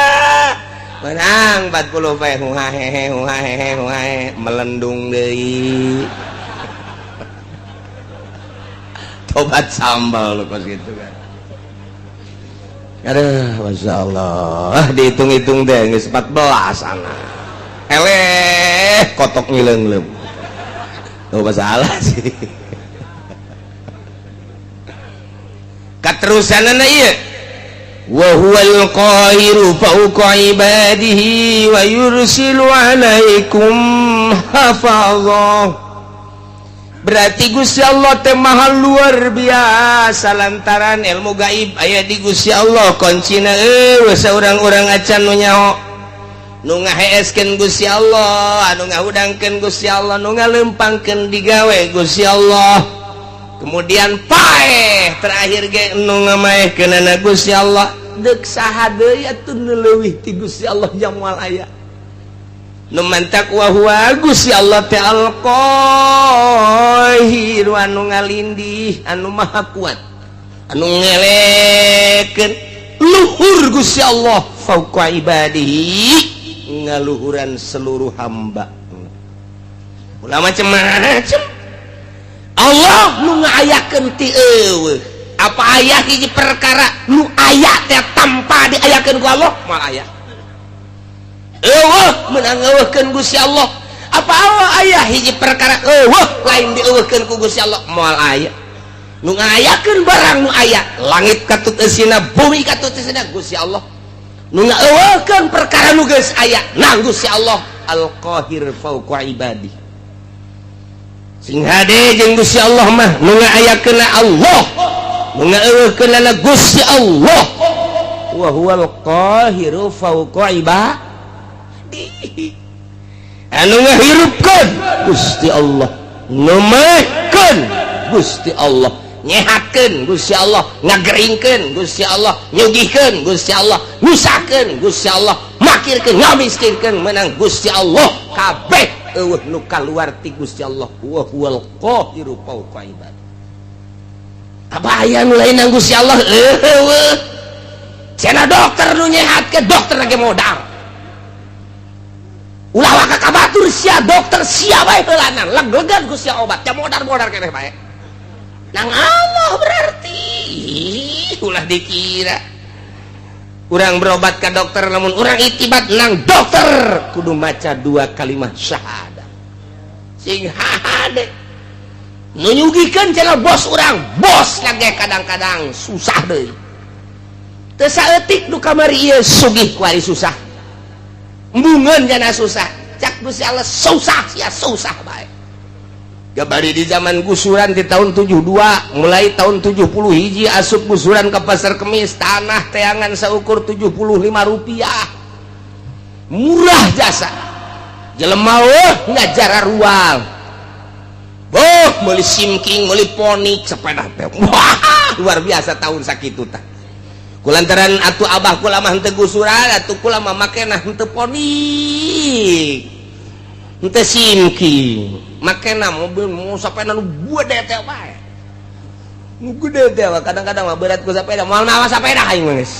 Menang 40 pe huhahehe huhahehe huhahe melendung deui. Tobat sambal lu kos gitu kan. Aduh, Masya Allah, dihitung-hitung deh, geus 14 anak. Eleh, kotok ngileung-leung. Oh, masalah sih. Katerusanana ieu. Wa huwal qahiru fawqa ibadihi wa yursilu alaikum hafazah. Berarti Gusti Allah teh maha luar biasa lantaran ilmu gaib aya di Gusti Allah, kuncina eueuh saurang-urang acan nu nyaho, nu ngaheeskeun Gusti Allah, anu ngahudangkeun Gusti Allah, nu ngalempangkeun digawe Gusti Allah. Kemudian paeh terakhir ge nu ngamaehkeunana Gusti Allah. Deuk saha deui atuh nu leuwih ti Gusti Allah jang moal aya. Nu mantak wa huwa Gusti Allah teh al-Qahir, anu ngalindih, anu maha kuat, anu ngelekeun luhur Gusti Allah fauqa ibadihi, ngaluhuran seluruh hamba. Ulah macem-macem Allah nu ngayakeun ti eueuh. Apa aya hiji perkara nu aya teh tanpa diayakeun ku Allah? Moal aya. Eueuh meunang eueuhkeun Gusti Allah. Apa Allah aya hiji perkara eueuh lain dieueuhkeun ku Gusti Allah? Moal aya. Nu ngayakeun barang nu aya, langit katut eusina, bumi katut eusina, Gusti Allah. Nu ngaeueuhkeun perkara nu geus aya, nang Gusti Allah Al-Qahir fauqa ibadi. Sing hade jeung Gusti Allah mah nu ngaayakeunna Allah, nu ngaeueuhkeunna Gusti Allah. Wa huwal qahiru fauqa ibadi. Anu ngahirupkeun Gusti Allah, nu maehkeun Gusti Allah, nyehatkeun Gusti Allah, ngageringkeun Gusti Allah, nyugihkeun Gusti Allah, nyusahkeun Gusti Allah, makirkeun, ngamiskinkeun menang Gusti Allah. Kabeh eueuh nu kaluar ti Gusti Allah. Wa huwal qahiru fauqa ibadi. Apa aya nu lain nang Gusti Allah? Eueuh. Cenah dokter nu nyehatkeun, dokter lagi modal. Ulah waka ka batur sia dokter sia bae heulanan, leglegan ku sia obat, ja modar-modar keneh bae. Nang Allah berarti ulah dikira urang berobat ke dokter, namun urang itibat nang dokter kudu maca dua kalimat syahadat. Sing hade nu nyugihkeun cenah bos urang, bos lagi kadang-kadang susah deui. Teu saeutik nu kamari ieu sugih kuari susah. Embungeun jana susah. Cak Gusti Allah susah sia susah bae. Gabari di zaman gusuran di tahun 72, mulai tahun 70 hiji asup gusuran ke Pasar Kemis, tanah teangan seukur 75 rupiah. Murah jasa. Jelema eueuh ngajara rual. Boh, meuli simking, meuli ponik, sepeda teh. Wah, luar biasa tahun sakitu tah. Kulantaran atuh abah kula mah henteu gusuran, atuh kula mah makena henteu ponik. Henteu simking. Makena mobil mau sepeda nu gede teh bae. Nu gede teh kadang-kadang mah berat ku sepeda, moal mawa sepeda aing mah geus.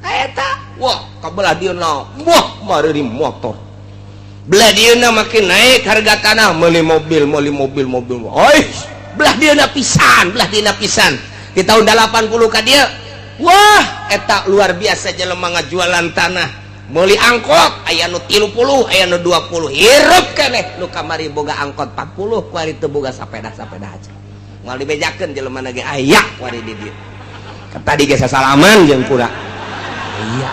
Eta, wah, kabelah dieuna. Wah, mari motor. Belah dieuna makin naik harga tanah, meuli mobil, meuli mobil, mobil. Oi, belah dieuna pisan, belah dieuna pisan. Di tahun 80 ka dieu, wah, eta luar biasa jelema ngajualan tanah. Meuli angkot aya nu 30, aya nu 20. Hirup keneh nu kamari boga angkot 40, kuari teu boga sapeda-sapeda aja. Moal dibejakeun jelema ge aya kuari di dieu. Tadi ge sasalaman jeung kura. Iya.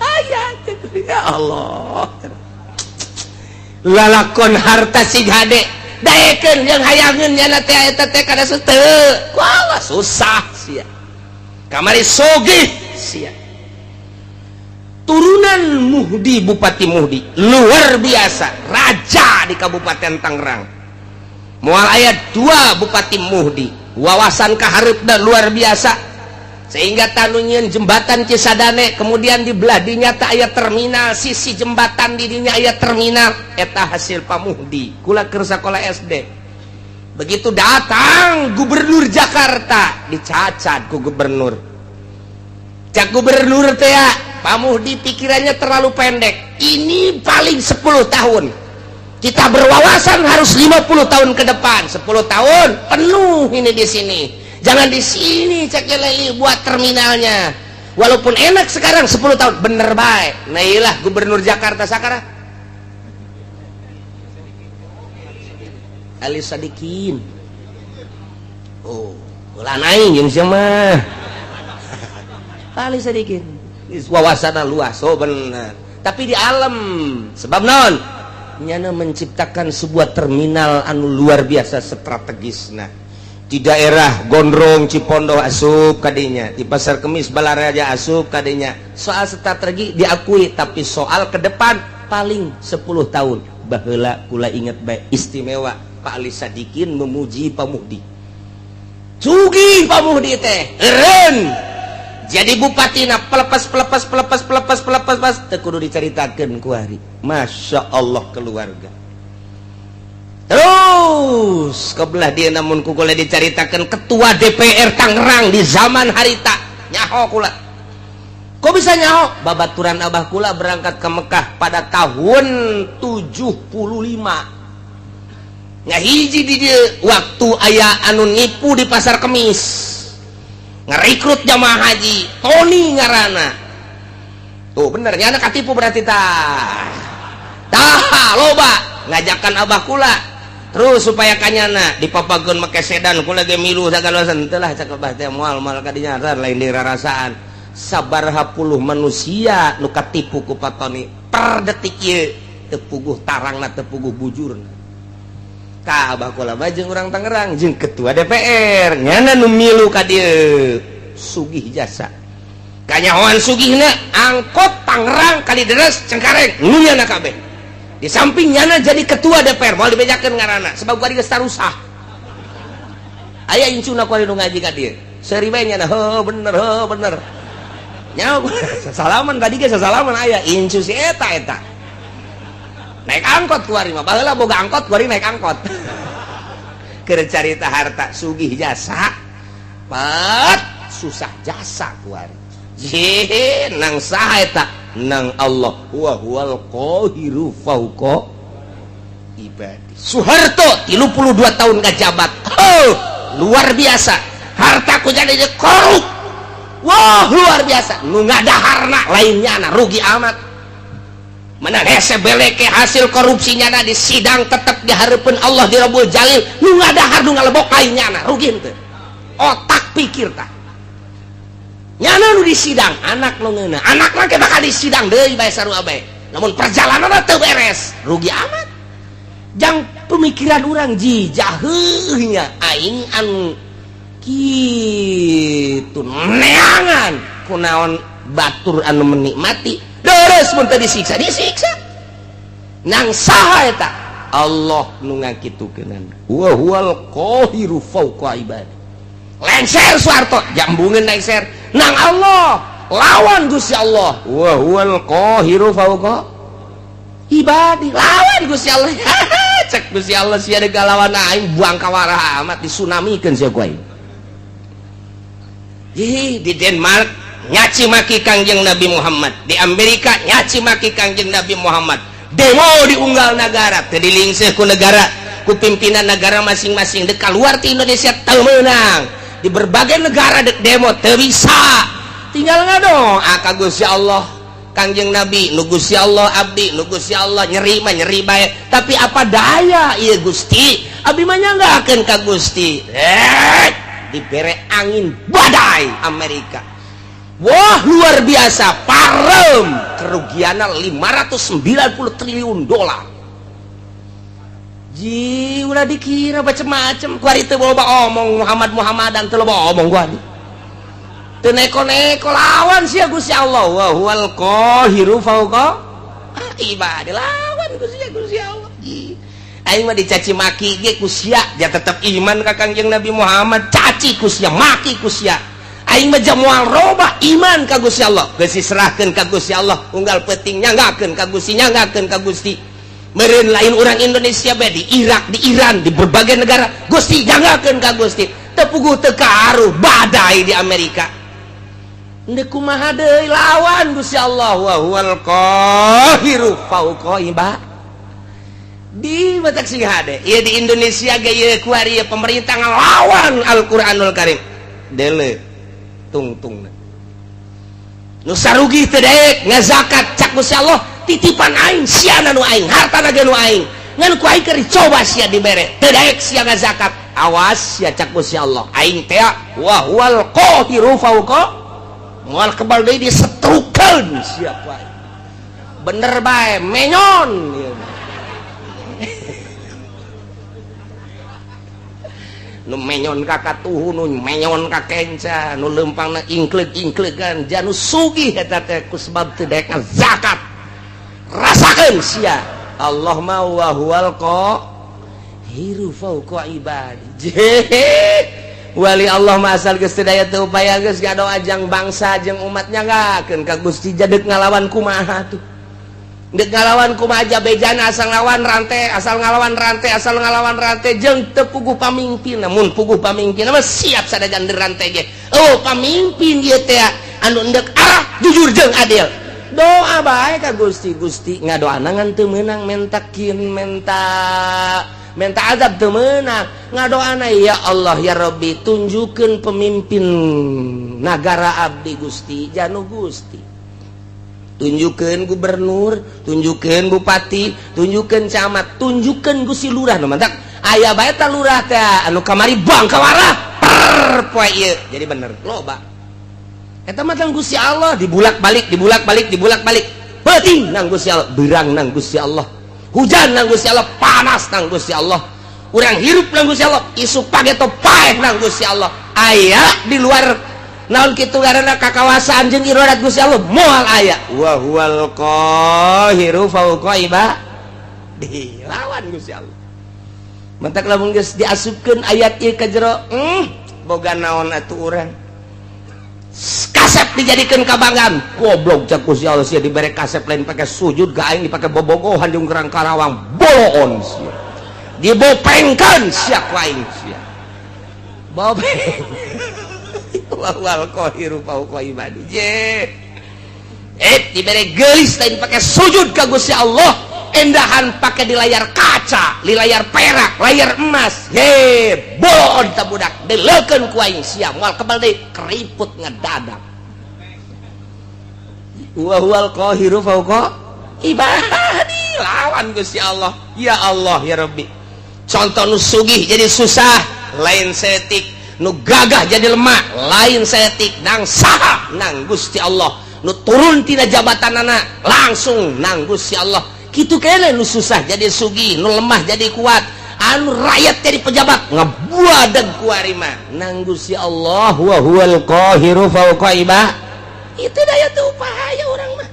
Aya ya Allah. Lalakon harta sing hade daekeun jeung hayangeun nyana teh eta teh kada teu. Wah, susah sia. Kamari sogih sia. Turunan Muhdi, Bupati Muhdi luar biasa, raja di Kabupaten Tangerang. Moal aya dua Bupati Muhdi, wawasan kahareupna luar biasa. Sehingga tanu nyieun jembatan Cisadane, kemudian di belah dinya teh aya terminal, sisi jembatan di dinya aya terminal, eta hasil Pak Muhdi. Kula keur sakola SD. Begitu datang gubernur Jakarta, dicacat ku gubernur. Cak gubernur teh ya, Pak Muhdi pikirannya terlalu pendek. Ini paling 10 tahun. Kita berwawasan harus 50 tahun ke depan, 10 tahun penuh ini di sini. Jangan di sini, cek leli, buat terminalnya. Walaupun enak sekarang, 10 tahun bener baik. Nah, iyalah gubernur Jakarta sekarang Ali Sadikin. Oh, ulah aing jeung sia mah. Ali Sadikin wawasanna luas. Oh, bener, tapi di alam sebab non nyana menciptakan sebuah terminal anu luar biasa strategis. Nah, di daerah Gondrong, Cipondoh asup kadinya, di Pasar Kemis, Balaraja asup kadinya. Soal strategi diakui, tapi soal ke depan paling 10 tahun. Baheula kula inget baik, istimewa Pak Ali Sadikin memuji Pak Muhdi. Sugih Pak Muhdi teh, eureun jadi bupati na pelepas pelepas pelepas pelepas pelepas pas teu kudu dicaritakeun ku hari. Masya Allah, keluarga terus kebelah dia. Namun ku kula dicaritakeun ketua DPR Tangerang di zaman harita nyaho kula. Kok bisa nyaho? Babaturan abah kula berangkat ke Mekah pada tahun 75. Ngahiji di dia waktu aya anu nipu di Pasar Kemis, ngerekrut jamaah haji, Tony ngarana. Tuh, bener nyana katipu berarti. Tah tah, loba ngajakan abah kula terus supaya kanyana dipapageun make sedan. Kula ge milu sagala. Teu lah, cek abah teh, moal moal kadinya lain dirarasaan. Sabaraha puluh manusia nu katipu ku Pak Tony per detik ieu teu puguh tarangna, teu puguh bujurna. Ka abah kula mah jeung urang Tangerang jeung ketua DPR nyana nu milu ka dieu. Sugih jasa, kanyahoan sugihna angkot Tangerang, Kalideres, Cengkareng nu nyana kabeh. Di samping nyana jadi ketua DPR, moal dibejakeun ngaranna sebab gua geus tarusah. Aya incuna ku nu ngaji ka dieu, seuri bae nyana, heuh bener, heuh bener. Nyaho salaman tadi ge, sasalaman aya incu si eta. Eta naik angkot kuari mah, baheula boga angkot, kuari naik angkot. Keur carita harta, sugih jasa pat susah jasa kuari. Jih, nang saha eta? Nang Allah, wa huwal qahiru fauqa ibadi. Soeharto 32 tahun ngajabat, oh, luar biasa harta ku jadi korup. Wah, luar biasa. Nu ngadaharna lainnya na rugi amat. Mana hese beleke hasil korupsinya na di sidang tetap diharapkan Allah di Rabbul Jalil. Nu ngadahar, nu ngalebok lainnya na, rugi henteu? Otak pikir tah. Nyana nu di sidang anak nu ngeuna, anak mah bakal di sidang deui bae, sarua bae. Namun perjalanan teu beres, rugi amat. Jang pemikiran orang ji jaheuhnya aing anu kitu neangan kunaon batur anu menikmati deres mun teu disiksa, disiksa nang saha eta? Allah nu ngakitukeunana, wa huwal qahiru fauqa ibadi. Lengser Soeharto jambungeun, lengser nang Allah, lawan Gusti Allah, wa huwal qahiru fauqa ibadi. Lawan Gusti Allah, cek Gusti Allah, sia deuk lawan aing, buang kawarah amat, disunamikeun sia ku aing. Ih, di Denmark nyaci maki Kangjeng Nabi Muhammad, di Amerika nyaci maki Kangjeng Nabi Muhammad, demo di unggal negara teu dilingseuh ku negara, ku pimpinan negara masing-masing. Dek keluar ti Indonesia teu meunang. Di berbagai negara dek demo teu bisa, tinggal ngadong ka Gusti Allah. Kangjeng Nabi nu Gusti Allah, abdi nu Gusti Allah, nyeri mah nyeri bae, tapi apa daya ieu Gusti, abdi mah nyanggakeun ka Gusti. Eh, dibere angin badai Amerika. Wah, luar biasa, parem, kerugiannya 590 triliun dolar. Ji, ulah dikira macem-macem. Kuari teu loba omong Muhammad Muhammadan, teu loba omong kuari. Teu neko-neko lawan sia Gusti Allah, wa huwal qahiru fauqa ibadi. Lawan Gusti Gusti Allah. Ji. Aing mah dicaci maki ge ku sia, dia tetep iman ka Kangjeng Nabi Muhammad. Caci ku sia, maki ku sia, aing mah moal robah iman ka Gusti Allah. Geus diserahkeun ka Gusti Allah, unggal peuting nyanggakeun ka Gusti, nyanggakeun ka Gusti. Meureun lain orang Indonesia bae, di Irak, di Iran, di berbagai negara, Gusti nyanggakeun ka Gusti. Teu puguh teu karuh badai di Amerika. Ndek kumaha deui, lawan Gusti Allah, wa huwal qahiru fauqa ibad. Di matak sing hade ieu di Indonesia ge ieu kuari ieu pemerintah ngalawan Al-Qur'anul Karim. Dele tungtungna. Nu sarugi teu daek ngazakat, cak Gusti Allah, titipan aing sia, nu aing, hartana ge nu aing. Ngan ku aing keur dicoba sia dibere. Teu daek sia ngazakat. Awas sia, cak Gusti Allah. Aing teh wa huwal qahiru fauqa, moal kebal deui disetrukeun sia ku aing. Bener bae menyon ieu. Nu menyon ka katuhu, nu menyon ka kenca, nu leumpangna ingkleug-ingklegan, janu sugih eta teh ku sebab teu daek zakat. Rasakeun sia. Allah mah wa huwal qahiru fauqa ibadi. Wali Allah mah asal geus teu daya teu upaya, geus ngadoa jang bangsa jeung umatnya ngakeun ka Gusti. Jadek ngalawan kumaha tuh? Dek ngalawan kumaha aja bejana, asal ngalawan rantai, asal ngalawan rantai, asal ngalawan rantai jeung teu puguh pamimpin. Namun puguh pamimpin mah siap sadajan rantai ge. Oh, pamimpin ieu teh anu endek arah jujur jeung adil. Doa bae ka Gusti. Gusti ngadoana ngan teu meunang, mentakin menta menta azab teu meunang. Ngadoana, ya Allah ya Rabbi, tunjukkeun pemimpin nagara abdi Gusti, janu Gusti. Tunjukkan gubernur, tunjukkan bupati, tunjukkan camat, tunjukkan Gusti lurah. Nu mantak aya bae ta lurah teh anu kamari bang kawarah per poe ieu jadi bener loba. Eta mah tang Gusti Allah dibulak-balik, dibulak-balik, dibulak-balik. Peuting nang Gusti Allah, beurang nang Gusti Allah, hujan nang Gusti Allah, panas nang Gusti Allah, urang hirup nang Gusti Allah, isuk pageto paeh nang Gusti Allah. Aya di luar naon kitu karena kakawasaan jeung iradat Gusti Allah moal aya. Wa huwal qahiru fauqa ibadi, lawan Gusti Allah. Mantak lamun geus diasupkeun ayat ieu ka jero, boga naon atuh urang? Kasep dijadikeun kabanggaan, goblok, cak Gusti Allah, sia dibere kasep lain pake sujud ka aing, dipake bobogohan jeung gerang Karawang, boloon sia, dibopengkeun sia ku aing sia, bopeng. Wal qahiru fauqa ibadi. Je eh dibere geulis lain pakai sujud ka Gusti Allah, endahan pakai di layar kaca, di layar perak, layar emas. He boon ta budak, deleukeun ku aing sia moal kebal deui, keriput ngedadak. Wa huwal qahiru fauqa ibadi, lawan Gusti Allah. Ya Allah ya Rabbi, contoh nu sugih jadi susah lain setik, nu gagah jadi lemah lain setik, nang saha? Nang Gusti Allah. Nu turun tina jabatan anak langsung nang Gusti Allah. Kitu kene, nu susah jadi sugih, nu lemah jadi kuat, anu rakyat jadi pejabat, ngebuadeg kuari mah nang Gusti Allah. Wa huwal qahiru fauqa ibadi. Itu daya teu upaya urang mah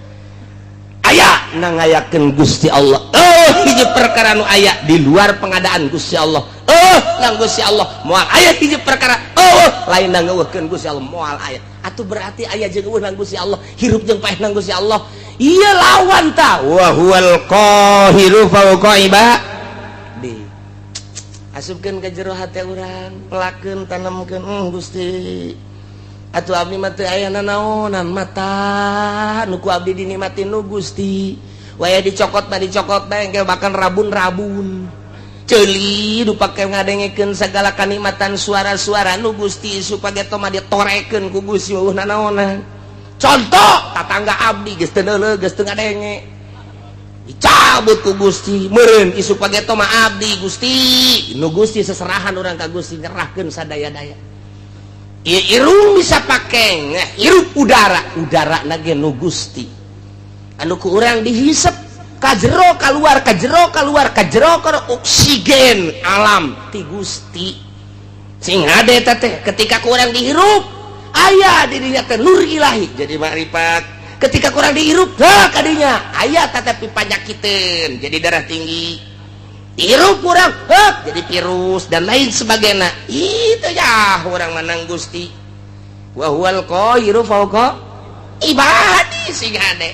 aya nang ngayakeun Gusti Allah. Oh, hiji perkara nu aya di luar pengadaan Gusti Allah, oh, nang Gusti Allah moal aya. Hiji perkara, oh, lain nang ngeuweuhkeun Gusti Allah moal aya. Atuh berarti aya jeung euweuh nang Gusti Allah, hirup jeung paeh nang Gusti Allah. Iya, lawan ta. Wa huwal qahiru fauqa ibadi. Asupkeun ka jero hate urang, pelakeun, tanemkeun, Gusti atuh abdi mah teu aya nanaonan, mata nu ku abdi dinikmatin nu Gusti. Waya dicokot mah dicokot bae engke, bahkan rabun-rabun ceuli nu pake ngadengekeun segala kanikmatan suara-suara nu Gusti, supaya mah ditorekeun ku Gusti, eueuh nanaonan. Contoh tatangga abdi geus teu neuleuh, geus teu ngadenge, dicabut ku Gusti meureun isuk pageto mah abdi Gusti nu Gusti. Seserahan urang ka Gusti, nyerahkeun sadaya-daya. Ieu irung bisa pake hirup udara, udara na ge nu Gusti, anu ku urang dihisep ka jero kaluar, ka jero kaluar, ka jero kaluar, oksigen alam ti Gusti. Sing hade teh ketika ku urang dihirup aya dirinya teh nur ilahi jadi makrifat. Ketika ku urang dihirup heh kadinya aya tetapi panyakiteun jadi darah tinggi, hirup kurang heh jadi virus dan lain sebagainya. Itu ya orang menang Gusti. Wa huwal qahiru fauqa ibadi. Sing hade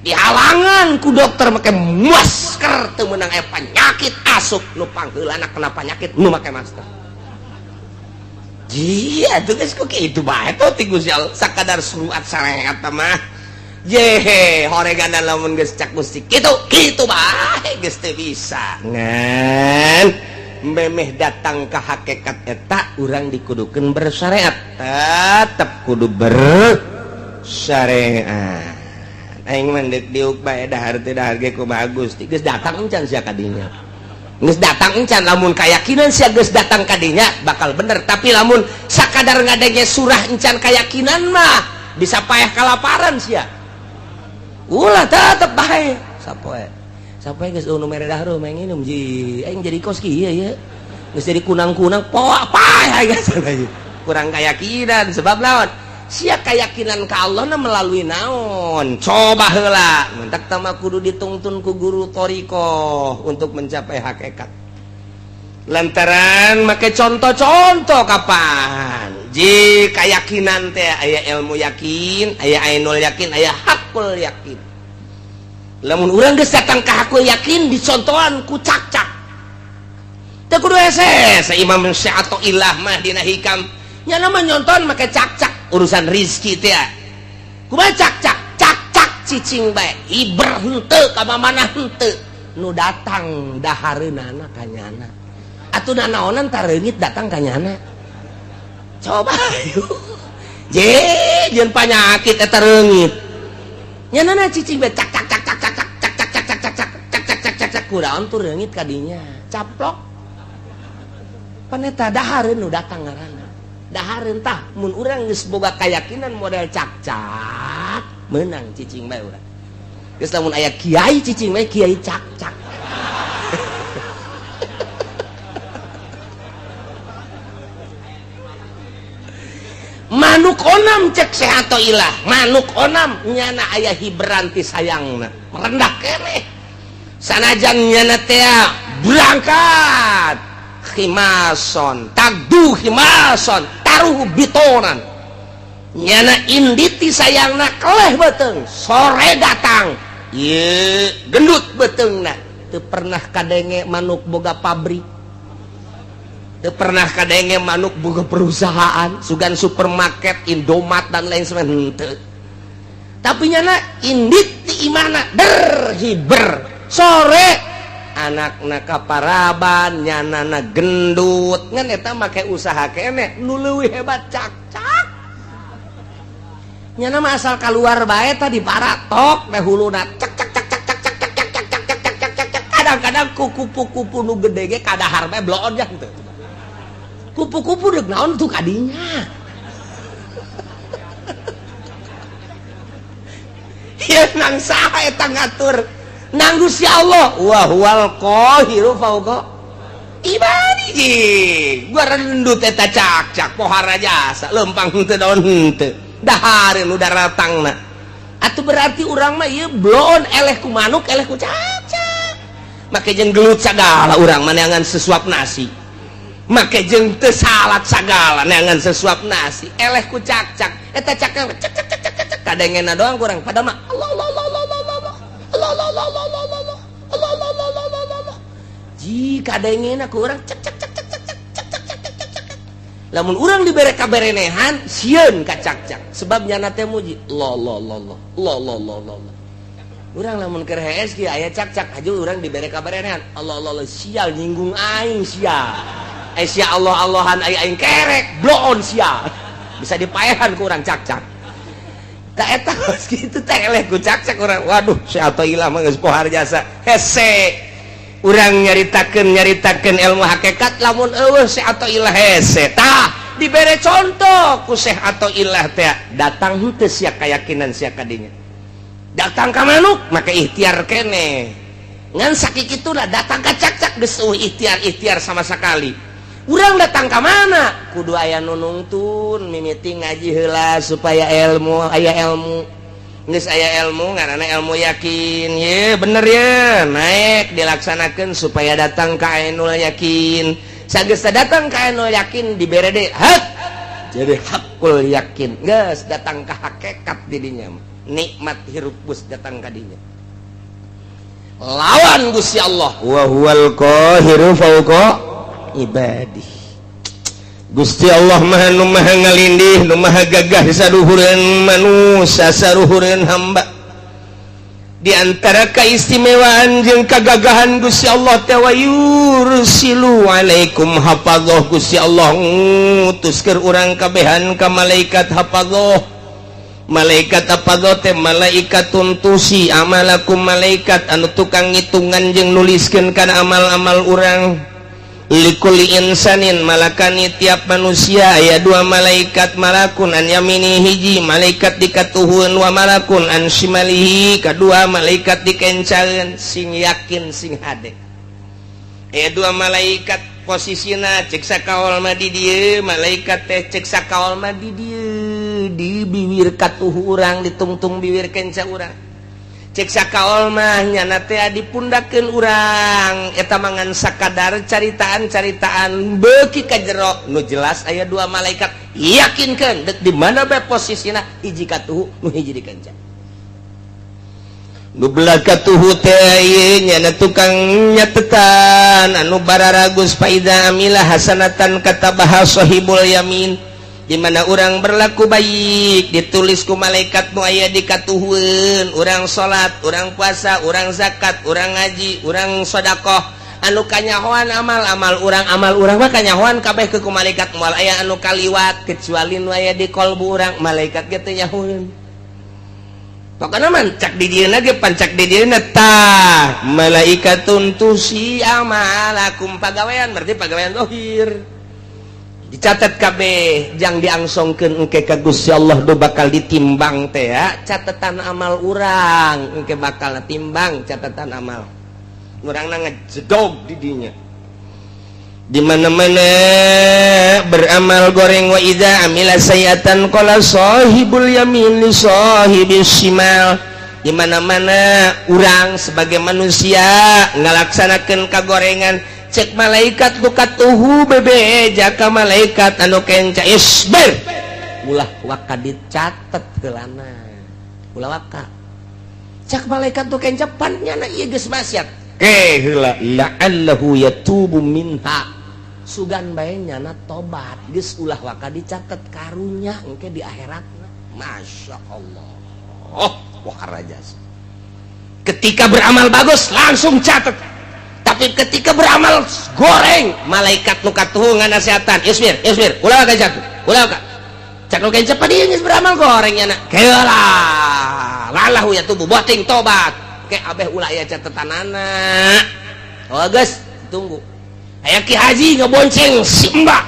dihalangan ku dokter make masker teu meunang, aya penyakit asup, nu pangheulana kena penyakit nu make masker. Iya, tuh geus kok kitu bae tuh ti Gusti Allah, sakadar surat sareat mah. Jehe horegan lamun geus cak Gusti kitu kitu bae geus teu bisa ngan memeh datang ke hakikat eta urang dikudukeun bersyariat, tetep kudu bersyariat. Aing mah deuk diuk bae dahar teu dahar ge kumaha Gusti geus datang encan sia ka dinya, geus datang encan. Lamun kayakinan sia geus datang ka dinya bakal bener, tapi lamun sakadar ngadenge surah encan kayakinan mah bisa payah kalaparan sia. Ulah, tetep bae sapoe sapoe geus nu mere dahar mah nginum ji aing jadi kos kieu ye geus jadi kunang-kunang poa paeh geus kurang keyakinan. Sebab lawan sia keyakinan ka Allah na melalui naon? Coba heula mentak tama kudu ditungtun ku guru thoriqoh untuk mencapai hakikat, lantaran make contoh-contoh kapan ji keyakinan teh aya ilmu yakin, aya ainul yakin, aya hakul yakin. Lamun urang geus datang ka hakul yakin dicontohan ku cak-cak teu kudu hese. Imam Syathoillah mah dina Hikam nya mah nyonton make cak-cak urusan rizki teh kumaha. Cak-cak cak-cak cicing bae, hiber henteu ka mana henteu, nu datang dahareunana ka nyana atuh nanaonan tareungit datang ka nyana. Coba je jeung panyakit eta reungit nyana cicing bae cak cak cak cak cak cak cak cak cak cak cak cak cak cak cak cak kudaon tuh reungit ka dinya caplok. Pan eta dahareun nu datang ngaranna dahareun. Tah mun urang geus boga keyakinan model cak-cak menang cicing bae urang. Geus lamun aya kiai cicing bae, kiai cak-cak. Manuk onam cek sehat ilah manuk onam nyana aya hiberanti sayangna merendah keneh sanajan nyana teh berangkat khimason tagdu khimason taruh bitonan nyana inditi sayangna keleh beteng sore datang ye gendut betengna. Teu pernah kadenge manuk boga pabrik, teu pernah kadenge manuk boga perusahaan sugan supermarket Indomaret dan lain sebagainya henteu. Tapi nyana indit ti imana der hiber sore anakna kaparaban nyanana gendut ngan eta make usaha keneh nu leuwih hebat cak-cak. Nyana mah asal keluar bae tadi paratok teh huluna cak cak cak cak cak cak cak cak cak cak cak cak cak cak. Kadang-kadang ku kupu-kupu nu gede ge kadahar bae bloon jang teu kupu-kupu deuk naon tuh kadinya. Ieu nang saha eta ngatur? Nang Gusti Allah wa huwal qahiru fauqa ibadihi. Gua rendut eta cak-cak pohara jasa lempang henteu daun henteu dahareun nu daratangna. Atuh berarti urang mah ieu bloon eleh ku manuk eleh ku cak-cak. Make jeung gelut sagala urang mah neangan sesuap nasi, make jeung teu salat sagala neangan sesuap nasi eleh ku cak-cak. Eta cak-cak cak cak cak cak cak kadengena doang kurang padahal mah Allah Allah Allah Allah Allah Allah Allah Allah Allah Allah Allah Allah Allah Allah Allah ji kadengena ku urang cak cak cak cak cak cak cak cak cak cak cak. Lamun urang dibere kaberenehan sieun ka cak-cak sebab nyana teh muji Allah Allah Allah Allah Allah Allah Allah Allah. Urang lamun keur hees kieu aya cak-cak aju urang dibere kaberenehan Allah Allah Allah sial nyinggung aing sial sia Allah Allahan aing kerek bloon sia bisa dipaehan ku urang cak-cak. Tak eta kitu teh eleh ku cak-cak urang. Waduh Syathoillah mah geus pohar jasa hese urang nyaritakeun ilmu hakikat lamun eueuh Syathoillah hese. Tah dibere contoh ku Syekh Athoillah teh datang henteu sia keyakinan sia kadinya datang ka manuk make ikhtiar keneh ngan sakikituna datang ka cak-cak geus eueuh ikhtiar-ikhtiar sama sekali. Urang datang ka mana kudu aya nu nungtun mimiti ngaji heula supaya ilmu aya ilmu geus aya ilmu ngaranna ilmu yakin ye bener ye naik dilaksanakeun supaya datang ka ainul yakin. Sageus datang ka ainul yakin dibere deui hak jadi hakul yakin geus datang ka hakikat didinya nikmat hirup geus datang ka dinya lawan Gusti Allah wa huwal qahiru fauqa ibadih. Gusti Allah maha nu maha ngalindih nu maha gagah saduhureun manusia saduhureun hamba. Di antara keistimewaan jeung kagagahan Gusti Allah teh, wa yursilu alaikum hafadzah. Gusti Allah ngutus keur urang kabehan ka malaikat hafadzah. Malaikat hafadzah teh malaikatun tuhsi amalakum, malaikat anu tukang ngitungan jeung nuliskeun kana amal-amal urang. Likulli insanin malakani, tiap manusia aya dua malaikat, malakun an yamini, hiji malaikat dikatuhun, wa malakun an shimalihi, kedua malaikat dikencaeun. Sing yakin, sing hade, aya dua malaikat. Posisina cek sakaol mah di dieu malaikat teh, cek sakaol mah di dieu, di bibir katuhu urang, ditungtung bibir kenca urang. Cek sakaol mah nyana teh dipundakeun urang. Eta mangan sakadar caritaan-caritaan beuki ka jero. Nu jelas aya dua malaikat, yakinkeun dek di mana bae posisina, hiji katuhu, nu hiji di kenca. Nu belah katuhu teh ieu nyana tukang nyatetan anu bararagus. Faidza amila hasanatan katabaha sahibul yamin. Di mana orang berlaku baik ditulis ku malaikat nu aya di katuhueun. Urang salat, urang puasa, urang zakat, urang ngaji, urang sedekah, anu kanyahoan amal-amal urang, amal urang mah kanyahoan kabeh ke ku malaikat, moal aya anu kaliwat kecuali nu aya di kolbu urang, malaikat ge teu nyahoeun. Pokokna mah cak di dieuna ge, pancak di dieuna tah malaikatun tuhsi amalakum, pagawean, berarti pagawean zahir dicatat kabeh jang diangsongkeun engke ka Gusti Allah. Do bakal ditimbang teh ya catatan amal urang, engke bakal timbang catatan amal urang ngejedog di dinya. Di mana-mana beramal goreng, wa idza amila sayiatan qala sahibul yamin li sahibis shimal. Di mana-mana urang sebagai manusia ngalaksanakeun kagorengan, cek malaikat nu katuhu bebe jaka malaikat anu kenca, "Isbir, ulah waka dicatet heulana, ulah waka." Cek malaikat nu kenca, "Pan nyana ieu geus maksiat ke heula, la'allahu yatubu minha, sugan bae nyana tobat, geus ulah waka dicatet, karunya engke di akhirat." Masya Allah, oh wah raja. Ketika beramal bagus langsung catat, tapi ketika beramal goreng, malaikat nu katuhu nganasehatan, "Isbir, isbir, ulah waka jatuh, ulah waka." Cak nu kenca, "Padi geus beramal goreng nyana keula, lalahu yatubu, boting tobat ke abeh, ulah aya catetanana." Oh geus, tunggu. Aya Ki Haji ngebonceng si Mbak,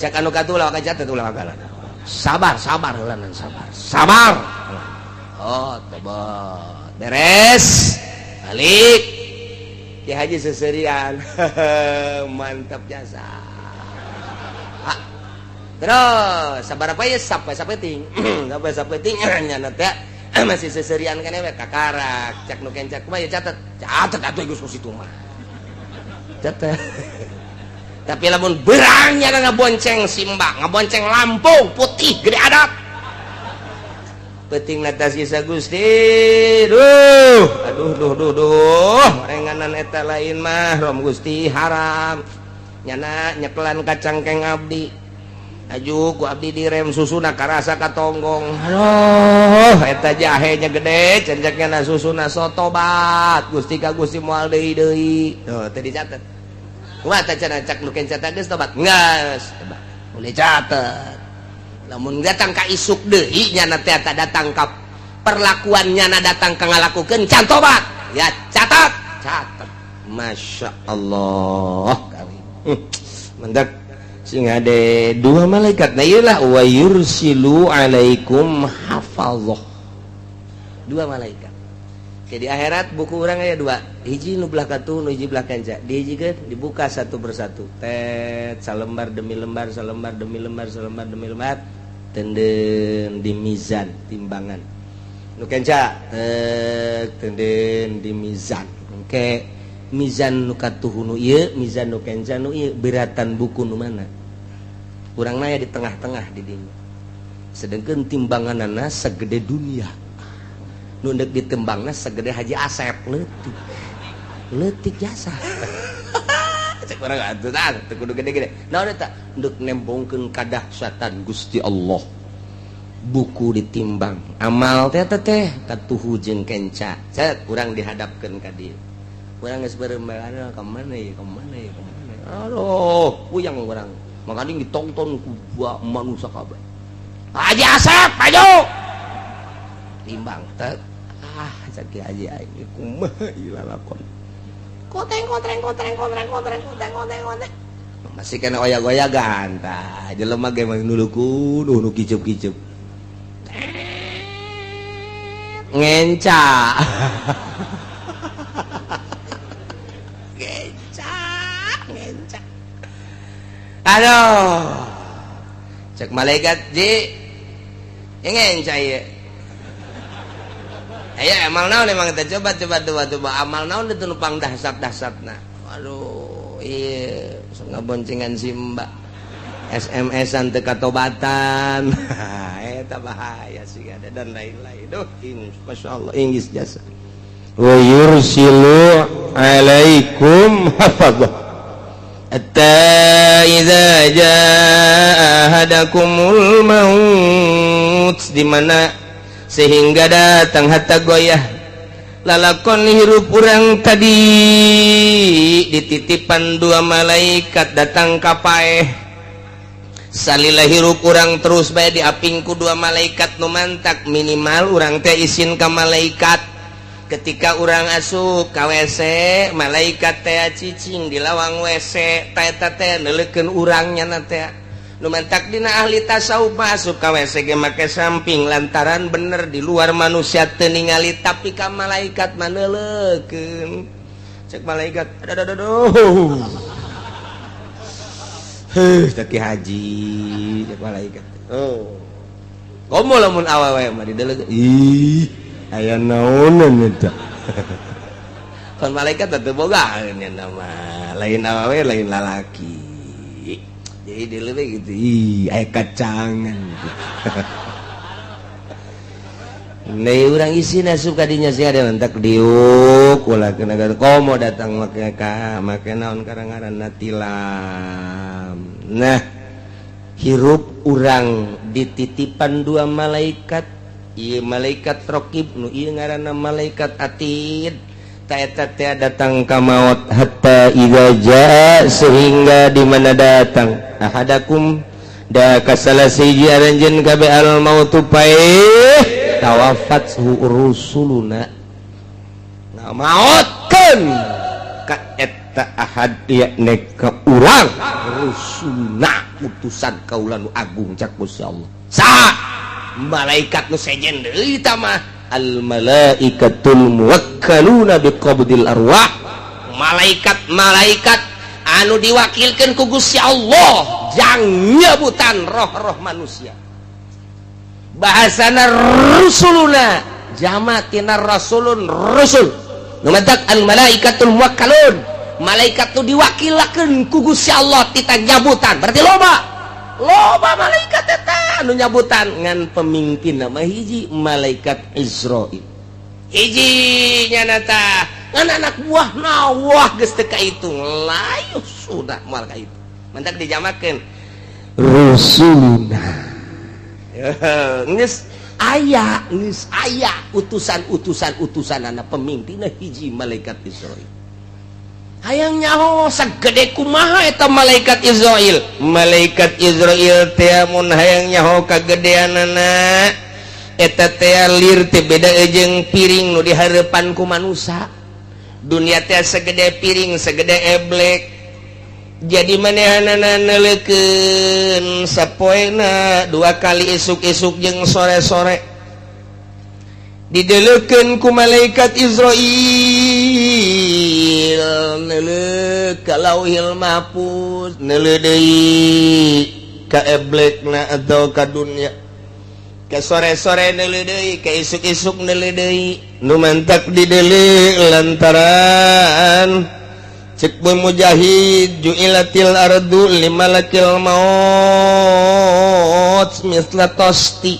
cek anu katuh, "Ulah waka catet, ulah waka, sabar, sabar heula, sabar, sabar." Oh tobat, beres, balik. Ki Haji seserian, mantap jasa. Ah, terus sabar apa ya, sampai sampai ting sampai sampai ting nyana teh masih seserian kan we kakarak. Cak nu kencak, "Kumaha ya, catet?" "Catet atuh geus, ku situ mah catet." Tapi lamun berang nyana ngabonceng si Mbak, ngabonceng lampu putih gede adat, penting atas kisah Gusti, duh aduh duh duh duh, renganan eta lain mah rom Gusti, haram nyana nyekelan kacang keng abdi, aju ku abdi direm, susuna karasa katonggong, aduh eta jahenya gede cenceknya na susuna, so tobat Gusti ka Gusti, moal deui deui. Tuh teu dicatet. Kumaha teh cenah cak nu kenca, geus tobat, geus boleh catet. Lamun datang ka isuk deui nyana teh datang ka perlakuan nyana datang ka ngalakukeun can tobat ya catat, catat. Masya Allah karim. Mendak sing ada dua malaikat. Nah iyalah, wa yursilu alaikum hafazah, dua malaikat. Jadi akhirat buku orang aya dua, hiji nu belah katuh, nu hiji belah kenca. Dihijikeun, dibuka satu persatu, tet, salembar demi lembar, salembar demi lembar, salembar demi lembar, tenden di mizan, timbangan. Nu kenca tek, tenden di mizan. Engke mizan nu katuh nu ieu, mizan nu kenca nu ieu, beratan buku nu mana? Urang naya di tengah-tengah di dinya, sedangkan timbanganana segede dunia, nu ndek ditembangna segede Haji Asep, leutik leutik jasa. Cek urang atuh tah teu kudu gede-gede, naon eta ndek nembongkeun kadahsyatan Gusti Allah. Buku ditimbang amal teh teh katuhu jeung kenca. Cet, urang dihadapkeun ka dieu. Urang geus beureum, ka mana ya, ka mana ya, ka mana. Aduh, puyang urang. Makanya ditonton ku manusia kabeh. Haji Asep, maju. Timbang teh. Ah, cek Haji aing kumaha ieu lalakon. Koteng kotreng kotreng kotreng kotreng kotreng kotreng kotreng. Masih kena oyak-oyagan tah. Jelema ge mah nuluku nu kicup-kicup. Ngenca. Ngenca, ngenca. Aduh. Cek malaikat ji. Ngenca ieu. Ayo amal naon emang kita coba coba coba coba amal naon itu nupang dahsat-dahsatna. Aduh, iya sok ngaboncengan si mbak. SMS-an teu katobatan. Eta bahaya sih ada dan lain-lain. Duh, masyaallah inggris jasa. Wa yursilu alaikum hafadzah. Hatta idza jaa ahadakumul maut, di mana sehingga datang hatta goyah lalakon hirup urang tadi dititipan dua malaikat datang ka paeh. Salila hirup urang terus bae diaping ku dua malaikat nu mantak minimal urang teh isin ka malaikat. Ketika urang asup ka WC, malaikat teh cicing di lawang WC teh teh neuleukeun urang nya teh. Nu mantak dina ahli tasawuf masuk ka WC ge make samping lantaran bener di luar manusia teu ningali, tapi ka malaikat mah neuleukeun. Cek malaikat, aduh aduh aduh. Heuh, cek Ki Haji, cek malaikat. Oh. Komo lamun awewe mah dideuleuk. Ih, aya naonan eta. Kon malaikat teh boga nya nama lain awewe lain lalaki. Jadi dileuleuk gitu. Ih, aya kacangan. Nih urang isi asup kadinya sih ada mentak diuk ulah kena komo datang make ka make naon karang-ngaranna tilam. Nah, hirup urang dititipan dua malaikat, ieu malaikat raqib nu ieu ngaranna malaikat atid. Ta eta teh datang ka maut hatta idza jaa, sehingga di mana datang ahadakum da kasala siji aranjeun kabeh al mautu paeh tawafat rusuluna ngamaotkeun ka eta ahad yakni ka urang rusuluna utusan kaula nu agung cak Gusti Allah. Saha malaikat nu sejen deui ta mah al malaikatul muwakkaluna biqabdil arwah, malaikat-malaikat anu diwakilkeun ku Gusti Allah jang nyebutan roh-roh manusia. Bahasana rusuluna jama tina rasulun rusul. Nu matak al malaikatul muwakkalun, malaikat nu diwakilakeun ku Gusti Allah tita nyabutan, berarti loba loba malaikat eta anu nyabutan ngan pemimpin nama hiji malaikat Israil hiji nyana tah ngan anak buah nawah geus teu kaitung layu sudah moal kaitu mantak dijamakeun rusuluna. Geus aya, geus aya utusan-utusan utusanana pemimpinna hiji malaikat Israil. Hayang nyaho sagede kumaha eta malaikat Israil? Malaikat Israil teh mun hayang nyaho kagedeanana eta teh lir teh beda jeung piring nu dihareupan ku manusia. Dunia teh segede piring, segede eblek. Jadi manehanana neuleukeun sapoena dua kali, isuk-isuk jeung sore-sore, dideleukeun ku malaikat Israil neuleuh ka Lauhil Mahfuz, neuleuh deui ka eblekna atau ka dunia, ke sore-sore neuleuh deui, ke isuk-isuk neuleuh deui. Nu mantak dideuleu lantaran cek Mujahid ju'ilatil ardu limalakil maut misla tosti.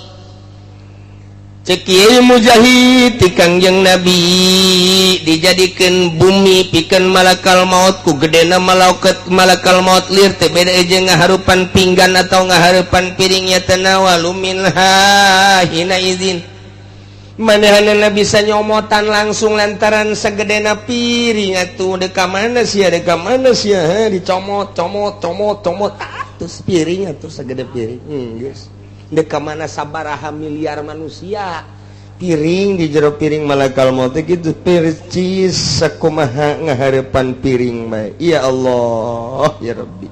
Cek Kiai Mujahid ti Kangjeng Nabi dijadikeun bumi pikeun malakal maut ku gedena malaukat malakal maut lir teh beda jeung ngaharupan pinggan atau ngaharupan piringnya tanawalu minha hina izin manehanna bisa nyomotan langsung lantaran segedena piring atuh deka mana sia deka mana sia dicomot comot comot comot terus piring atuh segede piring geus deka mana sabaraha miliar manusia piring di jero piring malakal maut gitu percis sakumaha ngaharepan piring bae. Ya Allah ya Rabbi,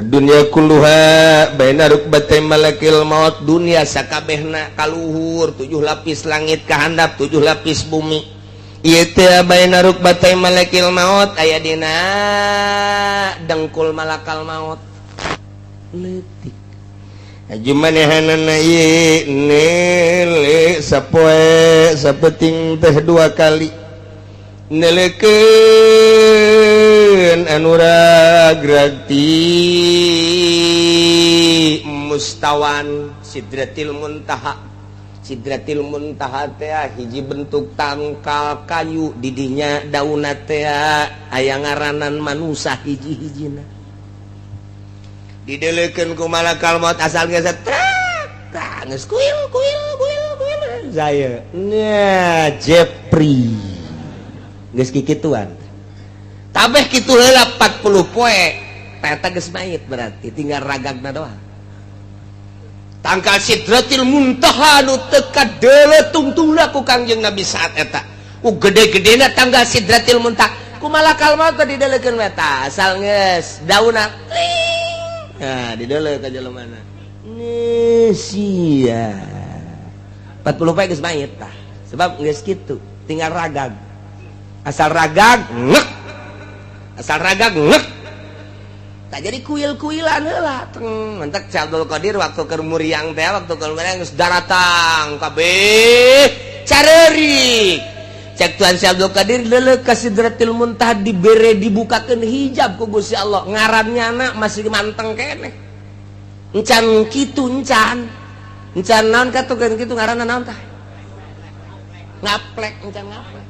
dunia kulluha baina rukbatay malakil maut, dunia sakabehna kaluhur 7 lapis langit kahandap 7 lapis bumi ieu teh baina rukbatay malakil maut aya dina dengkul malakal maut leutik. Manehanana nele sapoe sapeting teh 2 kali nelekeun anu ragrag ti mustawan Sidratil Muntaha. Sidratil Muntaha teh hiji bentuk tangkal kayu didinya daunna teh aya ngaranan manusa hiji-hijina didelekeun ku malakal maut asal geus trak geus kuil kuil kuil kuil saya nya Jepri geus kikituan tabeh kitu heula 40 poe eta geus mayit berarti tinggal ragagna doang. Tangkal Sidratil Muntaha nu teu kadeuleu tungtungna ku Kangjeng Nabi saat eta ku gede-gedena tanggal Sidratil Muntaha ku malakal maut didelekeun eta asal geus daunna. Nah, di dulu ka jelema mana? Sia. 40 poe geus mayit tah. Sebab geus kitu, tinggal ragag. Asal ragag ngek. Asal ragag ngek. Tak jadi kuil-kuilan heula. Teng, mentak Abdul Qadir waktu keur muriang teh, waktu keur muriang geus daratang kabeh careurik. Cek Tuhan Syekh Abdul Qadir leuleuk ka Sidratil Muntaha dibere dibukakeun hijab ku Gusti Allah ngarannya anak masih manteng keneh encan kitu encan encan naon katukeun kitu ngaranna naon tah ngaplek encan ngaplek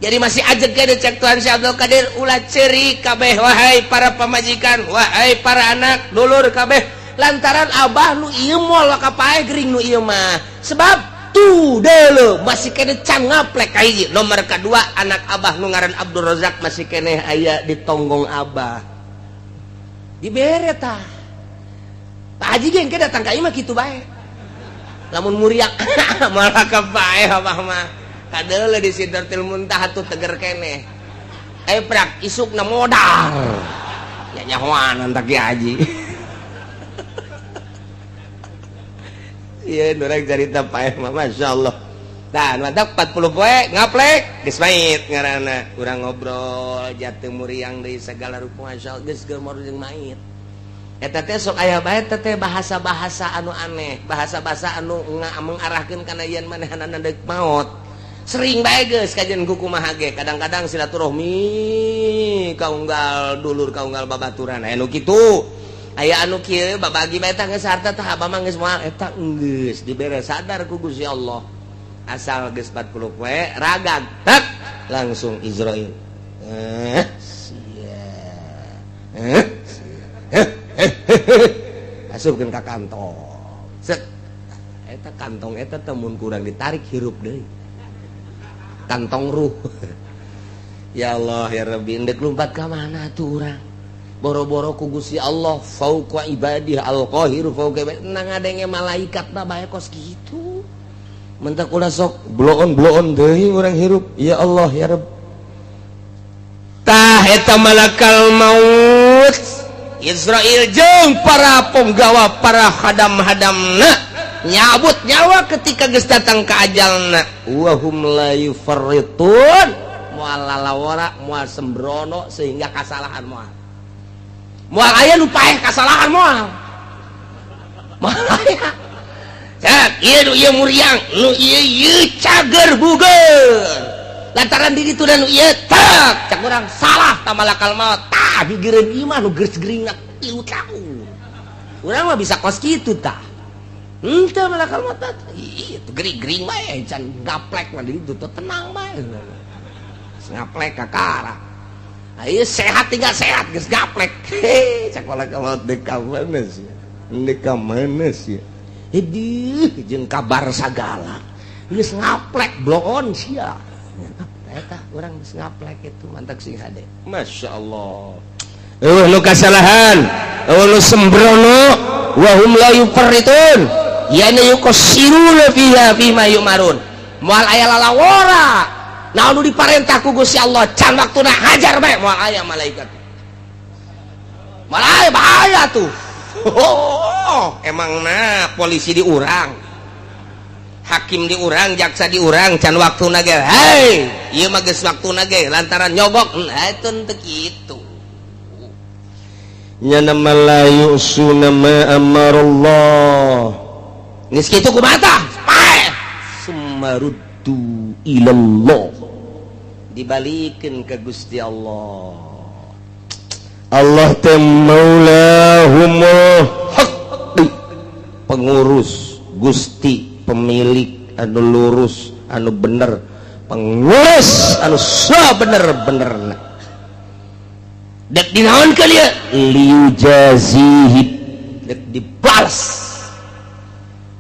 jadi masih ajeg keneh. Cek Tuhan Syekh Abdul Qadir ulah ceurik kabeh wahai para pamajikan, wahai para anak dulur kabeh, lantaran abah nu ieu moal ka paeh gering nu ieu mah sebab tuh dulu masih kene can ngaplek kahiji. Nomor kedua anak abah nu ngaran Abdul Razak masih kene aya di tonggong abah dibere tah. Pak Haji ge engke datang ka imah kitu bae lamun muriak malah ka paeh abah mah kadeuleu di Sidratil Muntaha tuh teger kene prak isukna modal nya nyahoan tak Ki Haji. Iya, nurang cerita paeh mah Masya Allah. Dan mantap 40 poe ngaplek geus mait ngaranna. Urang ngobrol jatuh muriang deui segala rupa Masya Allah geus geumor jeung mait. Eta teh sok aya bae teh bahasa-bahasa anu aneh, bahasa-bahasa anu mengarahkeun kana yen manehanana deuk maot. Sering bae geus kajian kumaha ge, kadang-kadang silaturahmi kaunggal dulur kaunggal babaturan aya nu kitu. Aya anu kieu babagi bae tah geus harta tah abah mah geus moal eta geus dibere sadar ku Gusti Allah. Asal geus 40 poe ragag tak langsung Israil. Sia. Asupkeun ka kantong. Set. Eta kantong eta teh mun kurang ditarik hirup deui. Kantong ruh. Ya Allah ya Rabbi, endek lumpat ka mana tuh urang? Boro-boro ku Gusti Allah fauqa ibadih al-qahir fauqa ibadih nang ngadenge malaikat mah bae kos kitu. Mentak ulah sok bloon-bloon deui urang hirup. Ya Allah ya Rabb. Tah eta malakal maut Israil jeung para penggawa para hadam-hadamna nyabut nyawa ketika geus datang ka ajalna wa hum la yufarritun moal lalawara moal sembrono sehingga kasalahan moal moal aya nu paeh kasalahan moal moal aya. Cak ieu nu ieu muriang nu ieu ieu cager buger lantaran diri tu dan nu ieu tak cak urang salah ta malakal maut tah gigireun ieu mah nu geus geuringna 3 tahun urang mah bisa kos kitu tah. Henteu malakal maut. Ih, itu gering-gering bae, can gaplek mah di ditu tenang bae. Ngaplek kakara. Ayo sehat tinggal sehat geus gaplek. Hei, cak malakal maut, dek ka mana sih? Dek ka mana sih? Hidih jeung kabar sagala. Geus ngaplek bloon sia. Eta urang geus ngaplek itu mantak sing hade. Masya Allah. Euweuh nu kasalahan, euweuh nu sembrono, wa hum la yufarritun. Yani yuqassiruna fiha fima yumarun. Moal aya lalawora. Naon nu diparentah ku Gusti Allah can waktuna hajar bae, moal aya malaikat. Moal aya, bahaya tuh. Oh, emang nah polisi diurang, hakim diurang, jaksa diurang, can waktuna ge. Hei, ieu mah geus waktuna ge lantaran nyogok. Nah, itu teu kitu. Nyana la yu'suna ma amarallah. Geus kitu kumaha tah? Paeh. Summaruddu ilallah. Dibalikeun ke Gusti Allah. Allah teh maulahumul haq, pengurus Gusti, pemilik anu lurus, anu bener, pengurus anu sabener-benerna. Dek dinaon kali ya? Liujazihi, dek dibalas.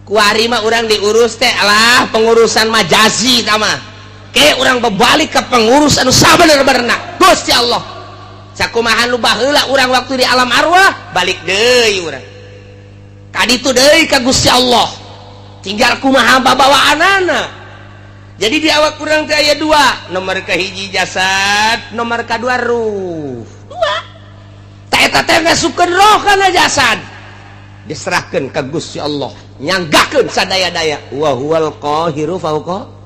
Kuari mah urang diurus teh alah pengurusan majazi tama. Ke urang berbalik ke pengurus anu sabener-benerna, Gusti Allah. Sakumaha nu baheula urang waktu di alam arwah, balik deui urang. Kaditu deui ka Gusti Allah. Tinggal kumaha babawaanana. Jadi di awak kurang teh aya dua, nomor kahiji jasad, nomor kedua ruh. Dua tah eta teh ngasupkeun roh kana jasad, diserahkeun ka Gusti Allah, nyanggakeun sadaya-daya, wa huwal qahiru fauqa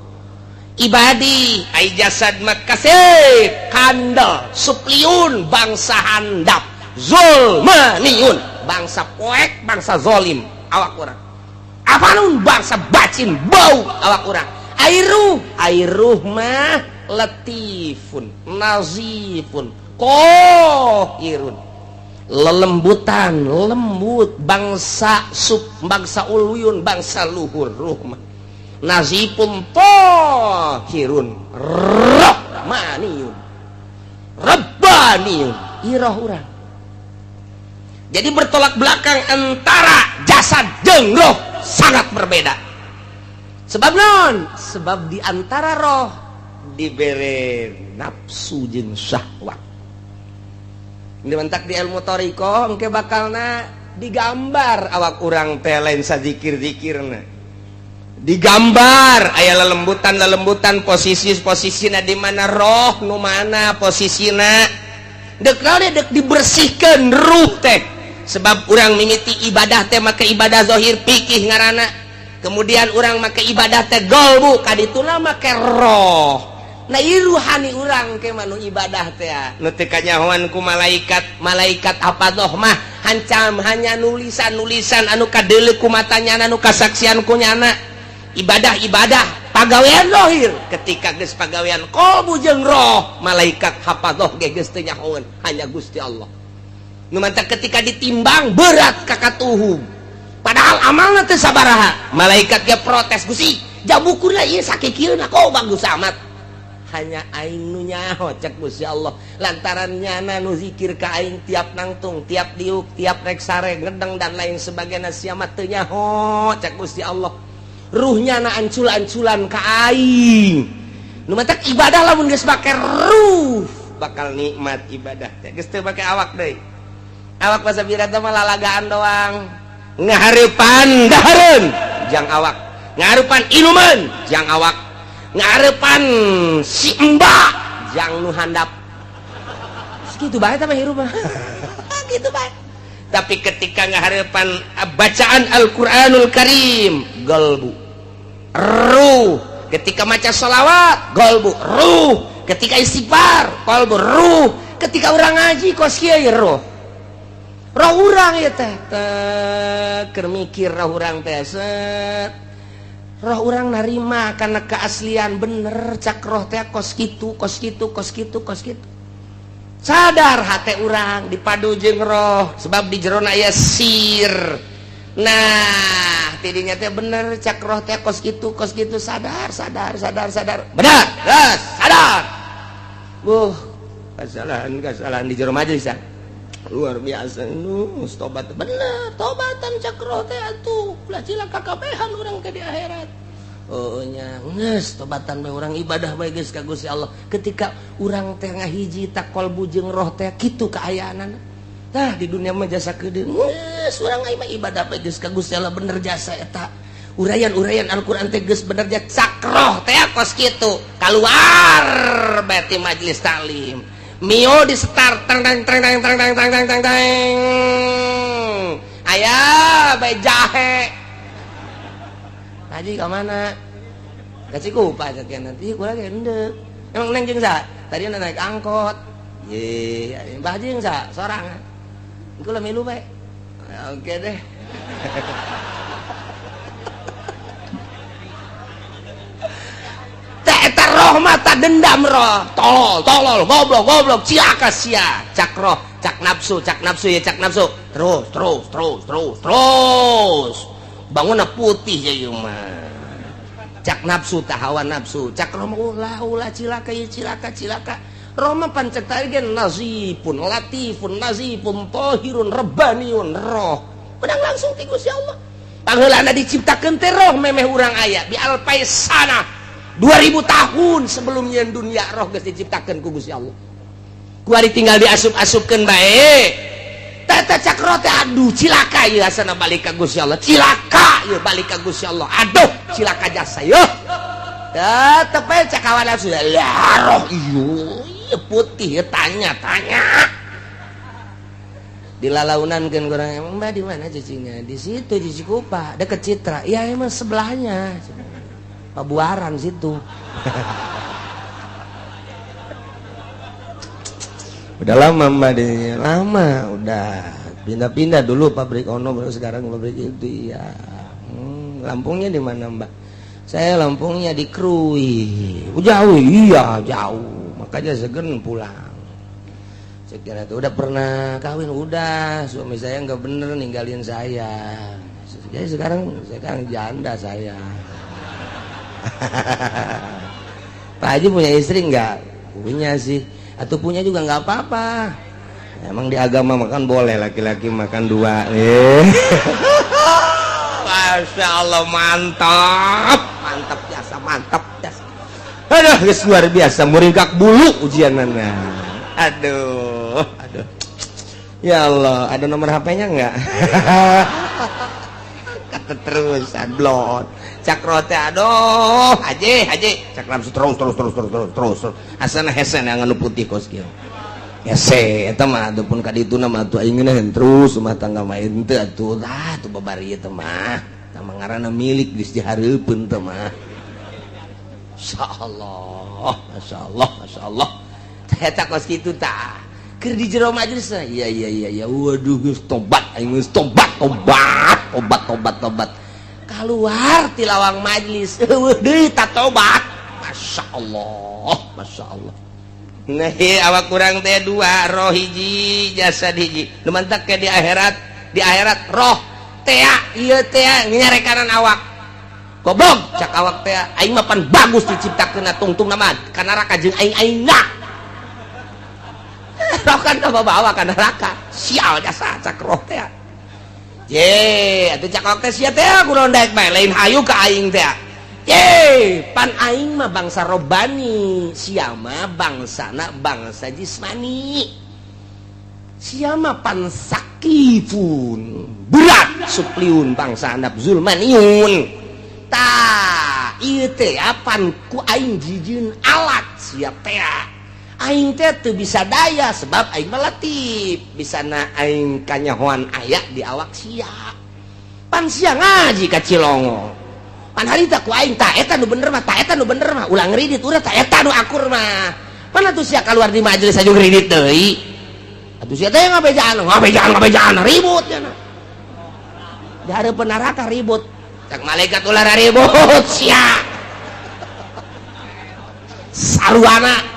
ibadi. Ai jasad mah kasep kandel supliun, bangsa handap, zulmaniun, bangsa poek, bangsa zolim awak urang, afanun, bangsa bacin bau awak urang. Ai ruh, ai ruh mah latifun nazifun qahirun, lelembutan, lembut, bangsa sub, bangsa uluyun, bangsa luhur. Ruh mah nazifun tahirun rahmaniyun rabbaniyun, iroh urang. Jadi bertolak belakang antara jasad jeung roh, sangat berbeda. Sebab non sebab di antara roh dibere nafsu jeung syahwat. Dimentak di ilmu thoriqoh engke bakalna digambar awak urang teh lain sazikir-zikirna, digambar aya lelembutan lelembutan, posisi posisina di mana, roh nu mana posisina, dek naon, dek dibersihkan ruh teh. Sebab urang mimiti ibadah teh make ibadah zahir, pikih ngaranna. Kemudian urang make ibadah teh golbu, kadituna make roh. Nah, ieu ruhani urang ke manu ibadah teh nu teu kanyahoan ku malaikat. Malaikat apa mah hancam hanya nulisan-nulisan anu kadeuleu ku matanya, anu kasaksian ku nyana, ibadah-ibadah pagawean zahir. Ketika geus pagawean qalbu jeung roh, malaikat hafadzah ge geus teu nyahoeun, hanya Gusti Allah nu mantak. Ketika ditimbang berat kakatuhum, padahal amalna teu sabaraha, malaikat ge protes, "Gusti, jabukurna ieu sakikieuna kok bagus amat?" "Hanya aing nu nyaho," cek Gusti Allah, "lantaran nyana nu zikir ka aing tiap nangtung, tiap diuk, tiap rek sare, ngedeng, dan lain sebagainya. Sia mah teu nyaho," cek Gusti Allah, "ruhnya na ancul-anculan ka aing." Nu matak ibadah lamun geus make ruh bakal nikmat ibadah teh, geus teu make awak deui. Awak masa birata mah lalagaan doang, ngahareupan dahareun jang awak, ngahareupan inuman jang awak, ngahareupan si mbak jang nu handap. Segitu bae tah mah hirup mah, gitu bae. Tapi ketika ngahareupan bacaan Al-Qur'anul Karim, golbu, ruh. Ketika maca sholawat, golbu, ruh. Ketika istighfar, kolbu, ruh. Ketika urang ngaji kos kieu, ruh, roh urang ya teh teh mikir, roh urang teh set, roh urang narima karena keaslian bener cak roh teh kos kitu, kos kitu, kos kitu, kos kitu. Sadar hati urang dipadu jeung roh, sebab di jerona aya sir. Nah. Tah tidinya teh bener cak roh teh kos kitu sadar sadar sadar sadar. Bener, geus sadar. Buh, kesalahan di jero majelis ya. Luar biasa nu tobat bener, tobatan cak roh teh atuh. Ulah cilaka kabehan urang ke di akhirat. Oh nya, geus tobatan bae urang ibadah bae geus ka Gusti Allah. Ketika urang teh ngahiji tak kolbu jeung roh teh kitu kaayaanana. Tah di dunia mah jasa kedeung. Geus urang mah ibadah bae geus ka Gusti Allah bener jasa eta. Uraian-uraian Al-Qur'an teh geus bener jasa cak roh teh kos kitu. Kaluar bae ti majelis taklim. Mio di start tang tang tang tang tang tang tang tang tang. Aya bae jahe. Haji ka mana? Ka Cikupa cek nanti kula ge endek. Emang neng jeung sa? Tadi naik angkot. Ye, Mbah jeung sa sorangan. Kula milu bae. Oke deh. Teh eta roh mata dendam roh. Tolol, tolol, goblok, goblok, cilaka sia. Cak roh, cak nafsu ya cak nafsu. Terus, terus, terus, terus, terus. Bangunna putih ya ieu mah. Cak nafsu tah hawa nafsu. Cak roh mah ulah ulah cilaka ieu cilaka cilaka. Roh mah pancek teh ge nazifun, latifun, nazifun, tahirun, rabbaniun roh. Menang langsung ti Gusti Allah. Pangheulana diciptakeun teh roh memeh urang aya bi alfaisana 2000 tahun sebelumnya dunia roh geus diciptakeun ku Gusti Allah. Kuari tinggal diasup-asupkeun bae. Tata cak roh teh aduh cilaka ieu asana balik ka Gusti Allah. Cilaka ieu balik ka Gusti Allah. Aduh cilaka jasa ieu. Tetep bae cak hawa nafsu. Ya roh ieu putih tanya tanya. Dilalaunankeun kurang emang mbak di mana cicingnya? Di situ di Cikupa, deket Citra. Ya emang sebelahnya. Pabuaran situ. Udah lama mbak di lama udah pindah-pindah dulu pabrik ono baru sekarang pabrik itu ya. Lampungnya di mana mbak? Saya Lampungnya di Krui. Oh, jauh iya jauh. Makanya segen pulang. Saya tuh udah pernah kawin udah suami saya nggak bener ninggalin saya. Jadi sekarang janda saya. Pak Haji punya istri nggak? Punya sih. Atau punya juga nggak apa-apa. Emang di agama makan boleh laki-laki makan dua. Masya Allah mantap, mantap jasa, mantap jasa. Aduh, luar biasa muringkak bulu ujianana. Aduh, aduh. Ya Allah, ada nomor HP-nya nggak? Kata terus, blon. Cak rote aduh, haji, haji. Cak nafsu terus terus terus terus terus terus. Asana hesen yang anu putih kos kieu. Hese eta mah atuh pun ka dituna mah atuh aing ngeunaheun terus rumah tangga mah henteu atuh tah atuh babari ieu teh mah. Tah ngaranna milik geus dihareupeun teh mah. Masyaallah, masyaallah, masyaallah. Eta kos kitu tah. Keur di jero majelis iya iya iya iya waduh geus tobat aing geus tobat tobat tobat tobat tobat. Keluar ti lawang majelis eueuh deui ta tobat. Masya Allah, Masya Allah. Nah, awak kurang teh dua roh hiji jasad hiji. Nu mantak ke di akhirat roh tea ieu tea nyarekanan awak. Goblok cak awak tea aing mah pan bagus diciptakeun tungtungna mah ka neraka jeung aing aingna. Roh kan bawa ka neraka. Sial jasa cak roh tea. Ye, atuh cak awak teh sia teh kunaon daek bae lain hayu ka aing teh. Ye, pan aing mah bangsa robani, sia mah bangsana bangsa jismani. Sia mah pan sakifun, berat supliun bangsa andap zulmaniun. Tah, ieu teh pan ku aing jijieun alat sia teh. Aing teh teu bisa daya sebab aing mah latif, bisana aing kanyahoan aya di awak sia. Pan sia ngaji ka Cilongo. Pan harita ku aing ta eta nu bener mah, ta eta nu bener mah, ulah ngridit urang ta eta nu akur mah. Pan atuh sia keluar di majelis aju ngridit deui. Atuh sia teh ngabejaan, ngabejaan, ngabejaan ribut nya. Di hareupeun neraka ribut. Cak malaikat ulah ribut sia. Saruana